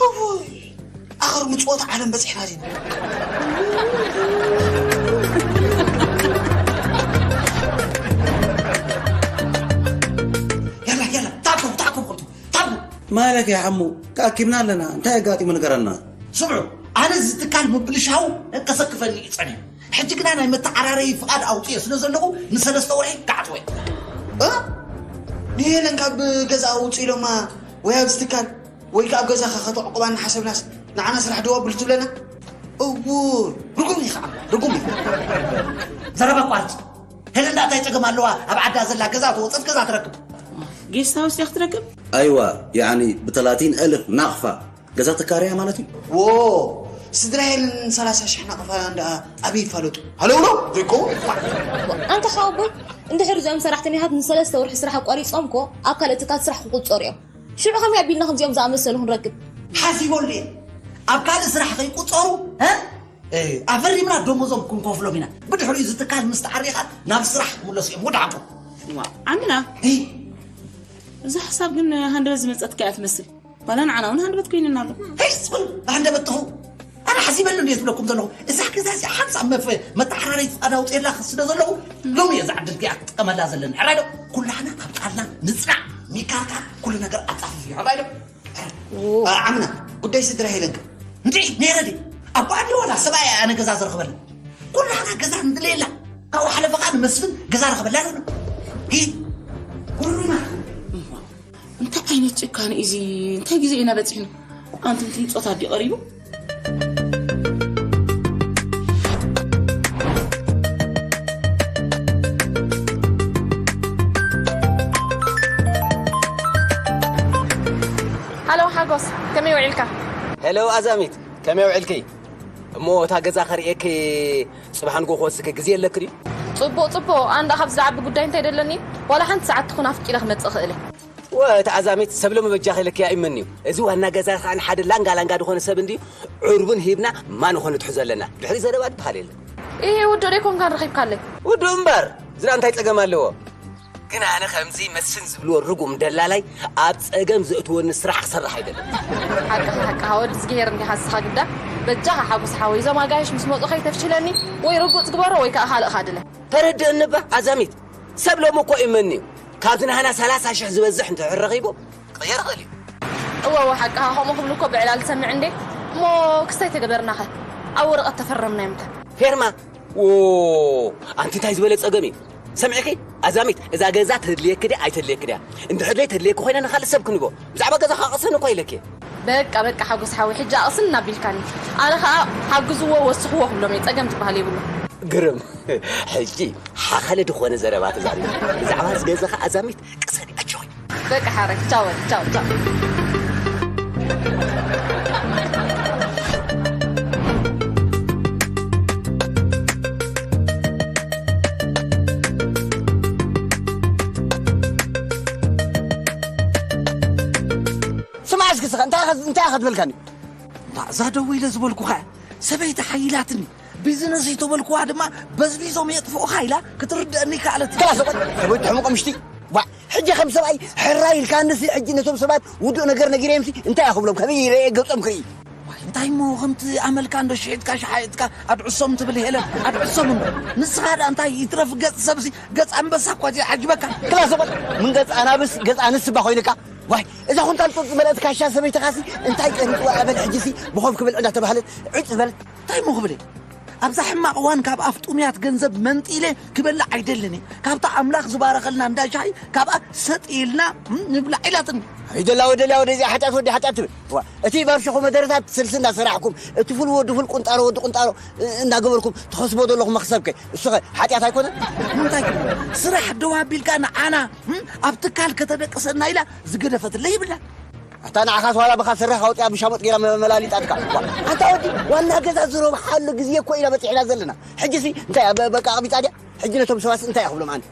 እውይ፣ ኣኽር ምጽኦት ዓለም በጺሕና ዲና። ያላ፣ ያላ፣ ታኮ፣ ታኮ፣ ታኮ። ማለት ያ ሓሙ፣ ተኣኪብና ኣለና። እንታይ ኣጋጢሙ ንገረና። ስምዑ፣ ኣነ እዚ ትካል ምብልሻው ከሰክፈኒ እዩ ጸኒሑ። ሕጂ ግና ናይ መተዓራረዪ ፍቓድ ኣውፅኤ ስለ ዘለኹ ንሰለስተ ወርሒ ክዓፅወ እየ። እ? ንሄለን ካብ ገዛ ኣውፅእ ኢሎማ ወይ ኣብዚ ትካል ወይ ከዓ ኣብ ገዛኻ ከተዕቁባ እናሓሰብናስ ንዓና ስራሕ ደው ኣብሉ ትብለና? እውይ፣ ርጉም እዩ ከዓ፣ ርጉም እዩ። ዘረባ ኣቋርፅ። ሄለን ደኣ እንታይ ፀገም ኣለዋ? ኣብ ዓዳ ዘላ ገዛ ተወፀት ገዛ ትረክብ። ጌስት ሃውስ እያ ክትረክብ? ኣይዋ፣ ያዕኒ ብተላቲን እልፍ ናቕፋ ገዛ ተካርያ ማለት እዩ። ዎ፣ ስድራ ሄለን ሰላሳ ሽሕ ናቕፋ እንዳ ኣበይ ይፋለጡ? ሃለው ዶ? ዘይከውን? ኣንታ ሓወቦይ፣ እንድሕር እዚኦም ሰራሕተኛታት ንሰለስተ ወርሒ ስራሕ ኣቋሪጾም እኮ ኣብ ካልእ ትካል ስራሕ ክቁጸሩ እዮም። ሽዑ ከመይ ኣቢልና ከምዚኦም ዝኣመሰሉ ክንረክብ? ሓሲበሉ እየ። ኣብ ካልእ ስራሕ ከይቁጸሩ፣ እ? እ፣ ኣፈሪምና ደሞዞም ክንከፍሎም ኢና። ብድሕሪኡ እዚ ትካል ምስ ተዓሪኻ ናብ ስራሕ ክምለሱ እዮም። ወዲ ሓቆ። ዋ፣ ዓምና። እ? እዛ ሓሳብ ግን ሃንደበት ዝመጸትካ እያ ትመስል። ዋላ ንዓና እውን ሃንደበት ኮይንና ኣሎ። ሄይ፣ ስቕ በሉ፣ ብሃንደበት ትኹ። ኣነ ሓሲበሉ እንድየ ዝብለኩም ዘለኹ። እዛ ገዛ እዚኣ ሓንሳብ መፍ-፣ መተዓራረይ ፍቓድ ኣውፅኤላ ክስደ ዘለኹ፣ ሎሚ እየ እዛ ዕድል እዚኣ ክጥቀመላ ዘለኒ። ሕራይ ዶ? ኩላህና ኣብ ቃልና ንፅናዕ። ሚካርካ ኩሉ ነገር ኣፃፊፍ እዩ። ሕራይ ዶ? ዎ። ኣ-፣ ዓምና፣ ጉዳይ ስድራ ሄለንካ። እንድዒ፣ ነይረ ድየ? ኣቦ ኣደ ዋላ ሰብኣይ ኣነ ገዛ ዝረኽበላ። ኩላህና ገዛ ንድለየላ። ካብኡ ሓለፈ ኸዓ ንመስፍን ገዛ ረኽበላ ኣለና። ሂ፣ ኩሉ ማለት። እንታይ ዓይነት ጭካኔ እዩ እዚ? እንታይ ግዜ ኢና በጺሕና? ኣንቱም ትምጾት ኣዲ ቀሪቡ። ሃሎ ሓጎስ፣ ከመይ ውዒልካ? ሄሎ ኣዛሚት፣ ከመይ ውዒልኪ? እሞ እታ ገዛ ከርእየኪ ጽባሕ ንጎ ክወስኪ ግዜ ኣለኪ ድዩ? ጽቡቕ፣ ጽቡቕ። ኣንዳ ካብዚ ዝዓቢ ጉዳይ እንታይ ደለኒ? ዋላ ሓንቲ ሰዓት ትኹን ኣፍቂለ ክመጽእ እኽእል እየ። ወ፣ እታ ኣዛሚት ሰብ ሎሚ በጃኺ ኢለኪ ኣይመንዩ። እዚ ዋና ገዛ ከኣ ንሓደ ላንጋ ላንጋ ዝኾነ ሰብ እንድዩ ዕርቡን ሂብና ማን ኾነ ትሕዞ ኣለና። ድሕሪ ዘረባ ዝበሃል የለን። ኢሂ፣ ውዱእ ደይኮንካን ረኺብካለይ? ውዱእ እምበር፣ ዝና እንታይ ጸገም ኣለዎ? ግን ኣነ ከምዚ መስፍን ዝብልዎ ርጉም ደላላይ ኣብ ጸገም ዘእትወኒ ስራሕ ክሰርሕ ኣይደልን። ሓቅኻ፣ ሓቅኻ፣ ወዲ ዝግሄር እንዲኻ ንስኻ ግዳ። በጃኻ ሓጎስ ሓወይ፣ እዞም ኣጋይሽ ምስ መጹ ከይተፍሽለኒ፣ ወይ ርጉጽ ግበሮ ወይ ከኣ ካልእ ካድለ። ተረድእኒ እባ ኣዛሚት። ሰብ ሎሚ እኮ እዩ መን እዩ። ካብዚ ናህና ሰላሳ ሽሕ ዝበዝሕ እንተ ረኺቡ፣ ክቕየር ይኽእል እዩ። እወ፣ እወ፣ ሓቅኻ፣ ከምኡ ክብሉ እኮ ብዕላል ዝሰምዕ እንዴ። እሞ ክስታይ ተገበርናኸ? ኣብ ወረቐት ተፈረምና እምተ? ፌርማ? ዎ፣ ኣንቲ እንታይ ዝበለ ጸገም እዩ? ሰምዕኪ? ኣዛሚት፣ እዛ ገዛ ተድልየኪ ድያ ኣይተድልየኪ ድያ? እንድሕር ደይ ተድልየኪ ኮይና ንኻልእ ሰብ ክንቦ። ብዛዕባ ገዛ ካቐሰን እኮ ኢለኪ። በቃ፣ በቃ፣ ሓጎስ ሓወይ፣ ሕጂ ኣቕስን እናቢልካኒ። ኣነ ኸኣ ሓግዝዎ፣ ወስኽዎ ክብሎም እየ፣ ጸገም ዝበሃል የብሉ። ግርም። ሕጂ ሓኸለ ድኾነ ዘረባ ተዛሪቡ። ብዛዕባ እዚ ገዛ ኸኣ ኣዛሚት ቅሰኒ፣ ኣጆኺ። በቃ ሓራይ፣ ቻው፣ ቻው፣ ቻው። ስማዕ እስኪ ስኸ፣ እንታይ ኢኻ፣ እንታይ ኢኻ ትበልካኒ? እታ እዛ ደው ኢለ ዝበልኩኻ፣ ሰበይቲ ሓይላትኒ፣ ቢዝነስ እዩ ተበልኩዋ ድማ፣ በዝቢዞም የጥፍኡኻ ኢላ ክትርድአኒ ከኣለት። ክላ ሰበ-፣ ሰበይቲ ሕሙቕ ምሽቲ። ዋ፣ ሕጂ ከም ሰብኣይ ሕራይ ኢልካ፣ ንሲ ሕጂ ነቶም ሰባት ውዱእ ነገር ነጊረዮምሲ፣ እንታይ እየ ክብሎም? ከመይ ይረኤ ገጾም ክርኢ? ዋይ፣ እንታይ እሞ ከምቲ ኣመልካ እንዶ ሽሒጥካ፣ ሸሓይጥካ፣ ኣድዕሶም ትብል ሄለን፣ ኣድዕሶም እንዶ። ንስኻ ደኣ እንታይ ይትረፍ ገጽ ሰብሲ፣ ገጽ ኣንበሳ እኳ ዘይዓጅበካ። ክላ ሰበ-፣ ምን ገጽ ኣናብስ፣ ገጽ ኣንስባ ኮይንካ? ዋይ፣ እዛ ኩንታል ጡጥ ዝመልአት ካሻ ሰበይትኻሲ እንታይ ቀኒጥዋ እያ በል ሕጂሲ ብኾፍ ክብል እንዳተባህለት ዕጭ ዝበለት። እንታይ እሞ ክብል እየ? ኣብዛ ሕማቕ እዋን ካብ ኣፍ ጥሙያት ገንዘብ መንጢለ ክበልዕ ኣይደልን እየ። ካብታ ኣምላኽ ዝባረኸልና እንዳ ሻሂ ካብኣ ሰጥ ኢልና፣ እም፣ ንብላዕ ኢላትኒ። ኣይደላ ወደላ ወደዚኣ ሓጢኣት ወዲ ሓጢኣት ትብል። ዋ፣ እቲ ባርሸኹ መደረታት ስልሲ እንዳሰራሕኩም፣ እቲ ፉል ወዲ ፉል ቁንጣሮ ወዲ ቁንጣሮ፣ እ፣ እንዳገበርኩም ትኸስቦ ዘለኹም መኽሰብከ፣ እሱ ኸ ሓጢኣት ኣይኮነን? እንታይ ክብል? ስራሕ ደው ኣቢልካ ንዓና፣ እም፣ ኣብ ትካል ከተደቅሰና ኢላ ዝገደፈትለይ ይብላን። ኣታ ንዓኻስ ዋላ ብኻ ስርሕ ኣውፂኣ ብሻሞጥ ገይራ መ-፣ መላሊጣትካ። ዋ፣ ኣንታ ወዲ ዋና ገዛ ዝረብሓሉ ግዜ እኮ ኢና በፂሕና ዘለና። ሕጂሲ እንታይ እያ በ-፣ በቃ ኣቕቢፃ ድያ? ሕጂ ነቶም ሰባትስ እንታይ እያ ክብሎም ኣነ?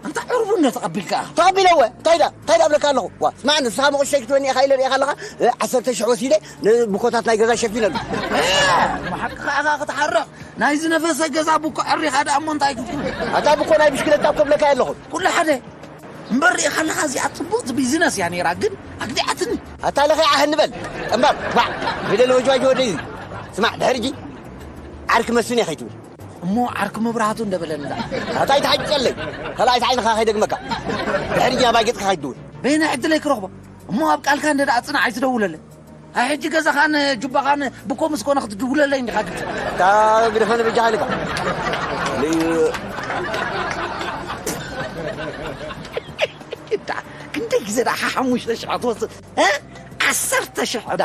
ኣንታ ዕርቡ እንዶ ተቐቢልካ? ተቐቢለ እወ። እንታይ ዳ? እንታይ ዳ እብለካ ኣለኹ? ዋ፣ ስማዕ ንስኻ መቑሸይ ክትበኒ ኢኻ ኢለ ሪኢኻ ኣለኻ? እ፣ ዓሰርተ ሽሕ ወሲደ ንብኮታት ናይ ገዛ ሸፊነሉ። እ፣ መሓቅኻ ኢኻ ክትሓርቕ። ናይ ዝነፈሰ ገዛ ብኮ ዕሪኻ ደኣ እሞ እንታይ ክትብል? ኣታ ብኮ ናይ ብሽክለታ እኮ እብለካ ኣለኹ። ኩሉ ሓደ። እምበር ርኢኻ ኣለኻ፣ እዚኣ ጽቡቕቲ ቢዝነስ እያ ነይራ፣ ግን ኣግዲዓትኒ። ኣታ ለኺ ዓህ እንበል። ጠምባም፣ ባዕ፣ ፊደል ወጅዋጅ ወደይ። ስማዕ፣ ድሕሪ እጂ ዓርኪ መስፍን እየ ከይትብል። እሞ ዓርኪ መብራህቱ እንደበለኒ ደኣ። ኣታ ኣይትሓጭጨለይ። ካልኣይቲ ዓይንኻ ከይደግመካ። ድሕሪ እጂ ኣባይ ገጽካ ከይትድውል። በየናይ ዕድለይ ክረኽቦ? እሞ ኣብ ቃልካ እንደ ደኣ ጽናዕ ኣይትደውለለይ። ኣይ፣ ሕጂ ገዛኻን ጁባኻን ብኮ ምስ ኮነ ክትድውለለይ እንዲኻ ግዲ። እታ ግደፈኒ በጃኻ ኢልካ። ልዩ እታ ክንደይ ግዜ ደኣ ሓሙሽተ ሽሕ ትወስድ? እ? ዓሰርተ ሽሕ ዕዳ።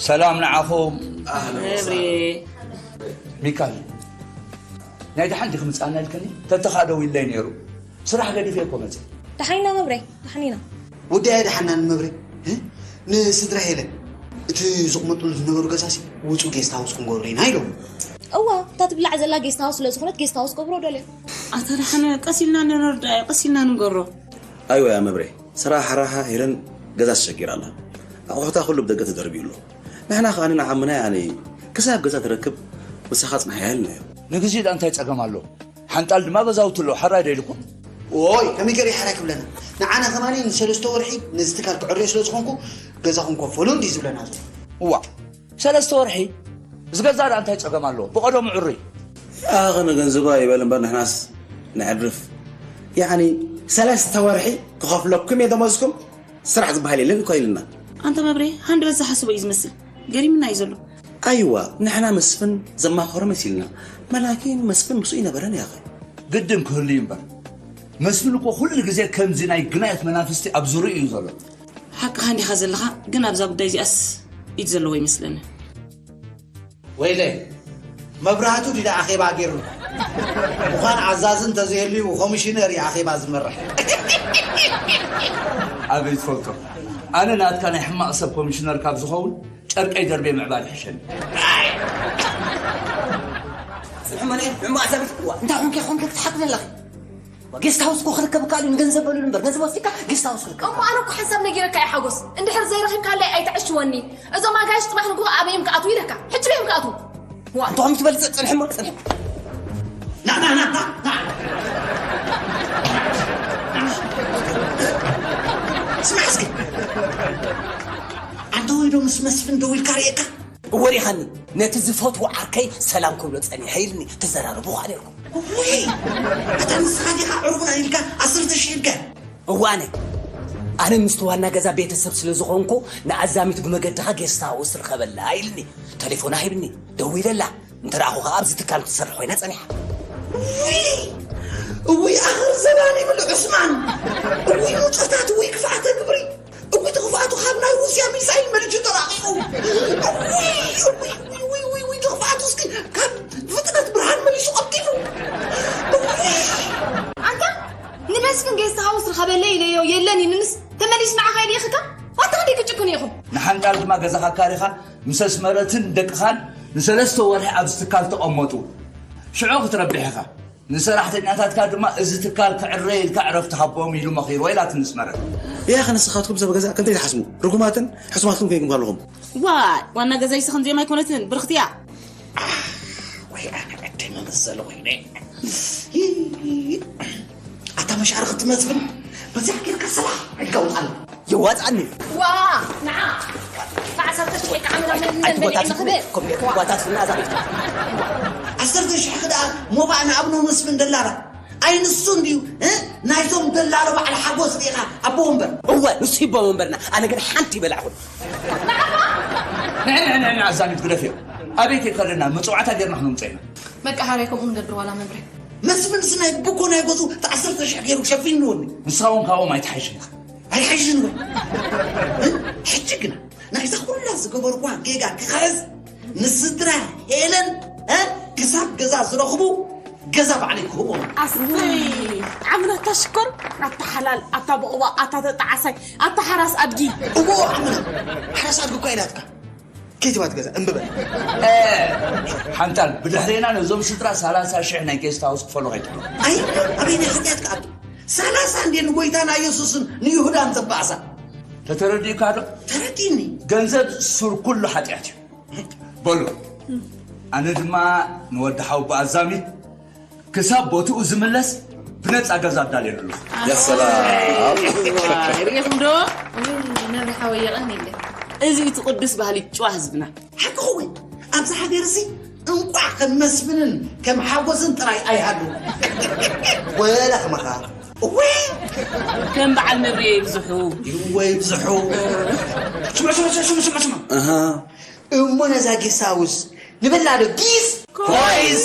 ሰላም ንዓኹም። ኣህለን መብሬ። ሚካል፣ ናይ ደሓን ዲኺ ምጻና ኢልከኒ? ተተኻደው ኢለይ ነይሩ። ስራሕ ገዲፈ እኮ መጽእ። ደሓን ኢና መብሬ፣ ደሓን ኢና። ወዲ ኣየ ደሓና ንመብሬ? እ? ንስድራ ሄለን፣ እቲ ዝቕመጥሉ ዝነበሩ ገዛሲ ውጹእ ጌስት ሃውስ ክንገብሮ ኢና ኢሎም። እዋ፣ እታ ትብላዕ ዘላ ጌስት ሃውስ ስለ ዝኾነት ጌስት ሃውስ ክገብሮ ደልዮ። ኣታ ደሓን ቀስ ኢልና ንረዳእ፣ ቀስ ኢልና ንገሮ። ኣይወ ያ መብሬ፣ ስራሕ ሓራሓ ሄለን ገዛ ተሸጊራ ኣላ። ኣቑሑታ ኩሉ ብደገ ተደርብዩ ኣሎ። ንሕና ከኣ ንዓምና ያኒ ክሳብ ገዛ ትረክብ ምሳኻ ጽናሕ ኢልናዮ። ንግዜኡ ደኣ እንታይ ጸገም ኣሎ? ሓንጣል ድማ ገዛውቲ ኣሎ፣ ሓራይ ዶ ኢልኩም? ኦይ፣ ከመይ ገይሩ ሓራይ ክብለና? ንዓና ከማኒ ንሰለስተ ወርሒ ነዚ ትካል ክዕርዮ ስለ ዝኾንኩ ገዛኹም ከፈሉ እንዲ ዝብለና ዘሎ። እዋ፣ ሰለስተ ወርሒ? እዚ ገዛ ደኣ እንታይ ጸገም ኣለዎ? ብቐደሙ ዕሩይ። ኣኸ ንገንዝባ ይበል እምበር ንሕናስ ነዕርፍ። ያኒ ሰለስተ ወርሒ ክኸፍለኩም እየ ደሞዝኩም? ስራሕ ዝበሃል የለን እኮ ኢልና። ኣንታ መብሬ፣ ሃንደበት ዝሓስቦ እዩ ዝመስል። ገሪምና እዩ ዘሎ። ኣይዋ፣ ንሕና መስፍን ዘማኸሮ መሲልና። መላኪን መስፍን ምስኡ ይነበረን ያኸ። ግድን ክህሉ እዩ እምበር። መስፍን እኮ ኩሉ ግዜ ከምዚ ናይ ግናየት መናፍስቲ ኣብ ዙርያኡ እዩ ዘሎ። ሓቅኻ እንዲኻ ዘለኻ፣ ግን ኣብዛ ጉዳይ እዚኣስ ኢድ ዘለዎ ይመስለኒ። ወይለይ፣ መብራህቱ ድዳ ኣኼባ ገይሩ? ምዃን ዓዛዚ እንተዘየልዩ ኮሚሽነር እዩ ኣኼባ ዝመርሕ። ኣበይ ትፈልጦ? ኣነ ናትካ ናይ ሕማቕ ሰብ ኮሚሽነር ካብ ዝኸውን ጨርቀይ ደርቤ ምዕባድ ይሕሸኒ። ጽንሕመነ፣ ሕማቕ ሰብ፣ ዋ፣ እንታይ ኾንከ፣ ኾንከ ክትሓግዘለኺ? ጌስት ሃውስ እኮ ክርከብ ከኣሉ ንገንዘብ በሉሉ እምበር፣ ገንዘብ ወሲድካ ጌስት ሃውስ ክርከብ። እሞ ኣነ እኮ ሓንሳብ ነጊረካ እየ ሓጎስ፣ እንድሕር ዘይረኺብካለይ ኣይትዕሽወኒ። እዞም ኣጋይሽ ጽባሕ ንግሆ ኣበይ እዮም ክኣትዉ ኢለካ? ሕጂ እዮም ክኣትዉ። ዋ፣ እንተኾም ትበልጽ ጽንሕ እሞ ጽንሕ። ና፣ ና፣ ና፣ ና፣ ና። ስማዕ እስኪ። ኣንተ ወይ ዶ ምስ መስፍን ደው ኢልካ ርኤካ? እወ ርኢኻኒ። ነቲ ዝፈትዎ ዓርከይ ሰላም ክብሎ ጸኒሐ ኢልኒ። ተዘራረቡ ኸኣ ነይርኩም። ወይ፣ ኣታ ንስኻ ዲኻ ዕሩኽና ኢልካ ዓሰርተ ሽሕ ኢልካ? እዋነ፣ ኣነ ምስቲ ዋና ገዛ ቤተሰብ ስለ ዝኾንኩ፣ ንኣዛሚት ብመገድኻ ጌስት ሃውስ ርኸበላ ኢልኒ። ተሌፎና ሂብኒ፣ ደዊለላ። እንተ ረኣኹ ኸኣ ኣብዚ ትካል ትሰርሕ ኮይና ጸኒሓ። ውይ፣ እውይ፣ ኣኽር ዘባን ይብል ዑስማን። እውይ፣ ሙጸታት፣ እውይ፣ ክፍኣተ ግብሪ። እውይ፣ እቲ ክፍኣቱ ካብ ናይ ሩስያ ሚሳይል መሊሱ ተራቒቑ። እውይ፣ እውይ፣ እውይ፣ እውይ፣ እውይ፣ እውይ፣ እቲ ክፍኣቱ እስኪ ካብ ፍጥነት ብርሃን መሊሱ ቀልጢፉ። እውይ። ኣንታ ንመስፍን ጌስት ሃውስ ርኸበለይ ኢለዮ፣ የለን ኢሉንስ ተመሊሱ ንዓኻ ይልእኽካ? ዋታ ክንደይ ክጭክኑ ኢኹም? ንሓንጣል ድማ ገዛኻ ካሪኻ ምስ ኣስመረትን ደቅኻን ንሰለስተ ወርሒ ኣብዚ ትካል ተቐመጡ። ሽዑ ክትረብሕ ኢኻ። ንሰራሕተኛታትካ ድማ እዚ ትካል ክዕረ ኢልካ ዕረፍቲ ሃቦም ኢሉ መኺርዎ ኢላትኒ ኣስመረት። ያኽ ንስኻትኩም ሰብ ገዛ ከምታይ ትሓስቡ? ርጉማትን ሕሱማትን ኮይንኩም ኣለኹም። ዋይ፣ ዋና ገዛይሲ ከምዚኦም ኣይኮነትን፣ ብርኽቲ እያ። ወይ ኣነ ዕደይ መመሰለ ኮይነ። ኣታ መሻርኽቲ መስፍን፣ በዚኣ ጌርካ ሰላሕ ኣይትጋውጣኒ። የዋጽኣኒ። ዋ፣ ንዓ፣ ብዓሰርተ ሽሕ ከዓመላ መን ኣቲ መን ጎታት በሊዐ መኽብል? ኮምቤት ዋ። ጓታት ፍና ዛሪፍታ። ዓሰርተ ሽሕ ክደኣ ሞባእ ንኣብኖ መስፍን ደላላ። ኣይ ንሱ እንድዩ፣ እ? ናይዞም ደላሎ በዓል ሓጎስ ዲኻ ኣቦ ወንበር? እወ፣ ንሱ ይቦ ወንበርና። ኣነ ግን ሓንቲ ይበላዕኹን። ንዕ፣ ንዕ፣ ንዕ፣ ንዕ፣ ኣዛሚት ግደፍዮ። ኣበይ ከይከደና መጽዋዕታ ጌርና ክነምጽኦ ኢና። በቃ ሓራይ ከምኡ ንገብር ዋላ መምርሒ። መስፍንስ ናይ ብኮ ናይ ገዝኡ እቲ ዓሰርተ ሽሕ ገይሩ ሸፊንዎኒ። ንስኻ እውን ካብኦም ኣይትሓይሽን ኢኻ። ኣይሓይሽን እውን። እ? ሕጂ ግና ናይዛ ኩላ ዝገበርኳ ጌጋ ክኽሕስ ንስድራ ሄለን፣ እ? ክሳብ ገዛ ዝረኽቡ ገዛ ባዕለይ ክህቦም። ኣስተይ ዓምና ኣታ ሽኮር፣ ኣታ ሓላል፣ ኣታ በቑባ፣ ኣታ ተጣዓሳይ፣ ኣታ ሓራስ ኣድጊ። እሞ ዓምና ሓራስ ኣድጊ እኳ ኢላትካ። ከይትባት ገዛ እምብበል። እ፣ ሓንጣል፣ ብድሕሬና ነዞም ስድራ ሰላሳ ሽሕ ናይ ጌስት ሃውስ ክፈሉ ከይትብሎ። ኣይ፣ ኣበይ ናይ ሓጢኣት ክኣቱ? ሰላሳ እንዴ ንጎይታና ኢየሱስን ንይሁዳን ዘባእሳ። ተተረዲእካ ዶ? ተረዲእኒ። ገንዘብ ሱር ኩሉ ሓጢኣት እዩ። በሉ፣ ኣነ ድማ ንወዲ ሓወቦ ኣዛሚ ክሳብ ቦትኡ ዝምለስ ብነጻ ገዛ ኣዳልየሉ ኣለኹ። ያ ሰላም። ዋይ፣ ርኢኹም ዶ? ውይ፣ መብርሒ ሓወይ የቐንየለይ። እዚ እቲ ቅዱስ ባህሊ ጭዋ ህዝብና። ሓቅኹ እውን፣ ኣብዚ ሃገር እዚ እንቋዕ ከም መስፍንን ከም ሓጎስን ጥራይ ኣይሃሉ። ወላ ከማኻ። እወይ! ከም በዓል መብርየ ይብዝሑ። ይወ ይብዝሑ። ስማ፣ ስማ፣ ስማ፣ ስማ፣ ስማ። ኣሃ። እሞ ነዛ ጌስት ሃውስ ንበላ ዶ ጊስ? ኮይስ።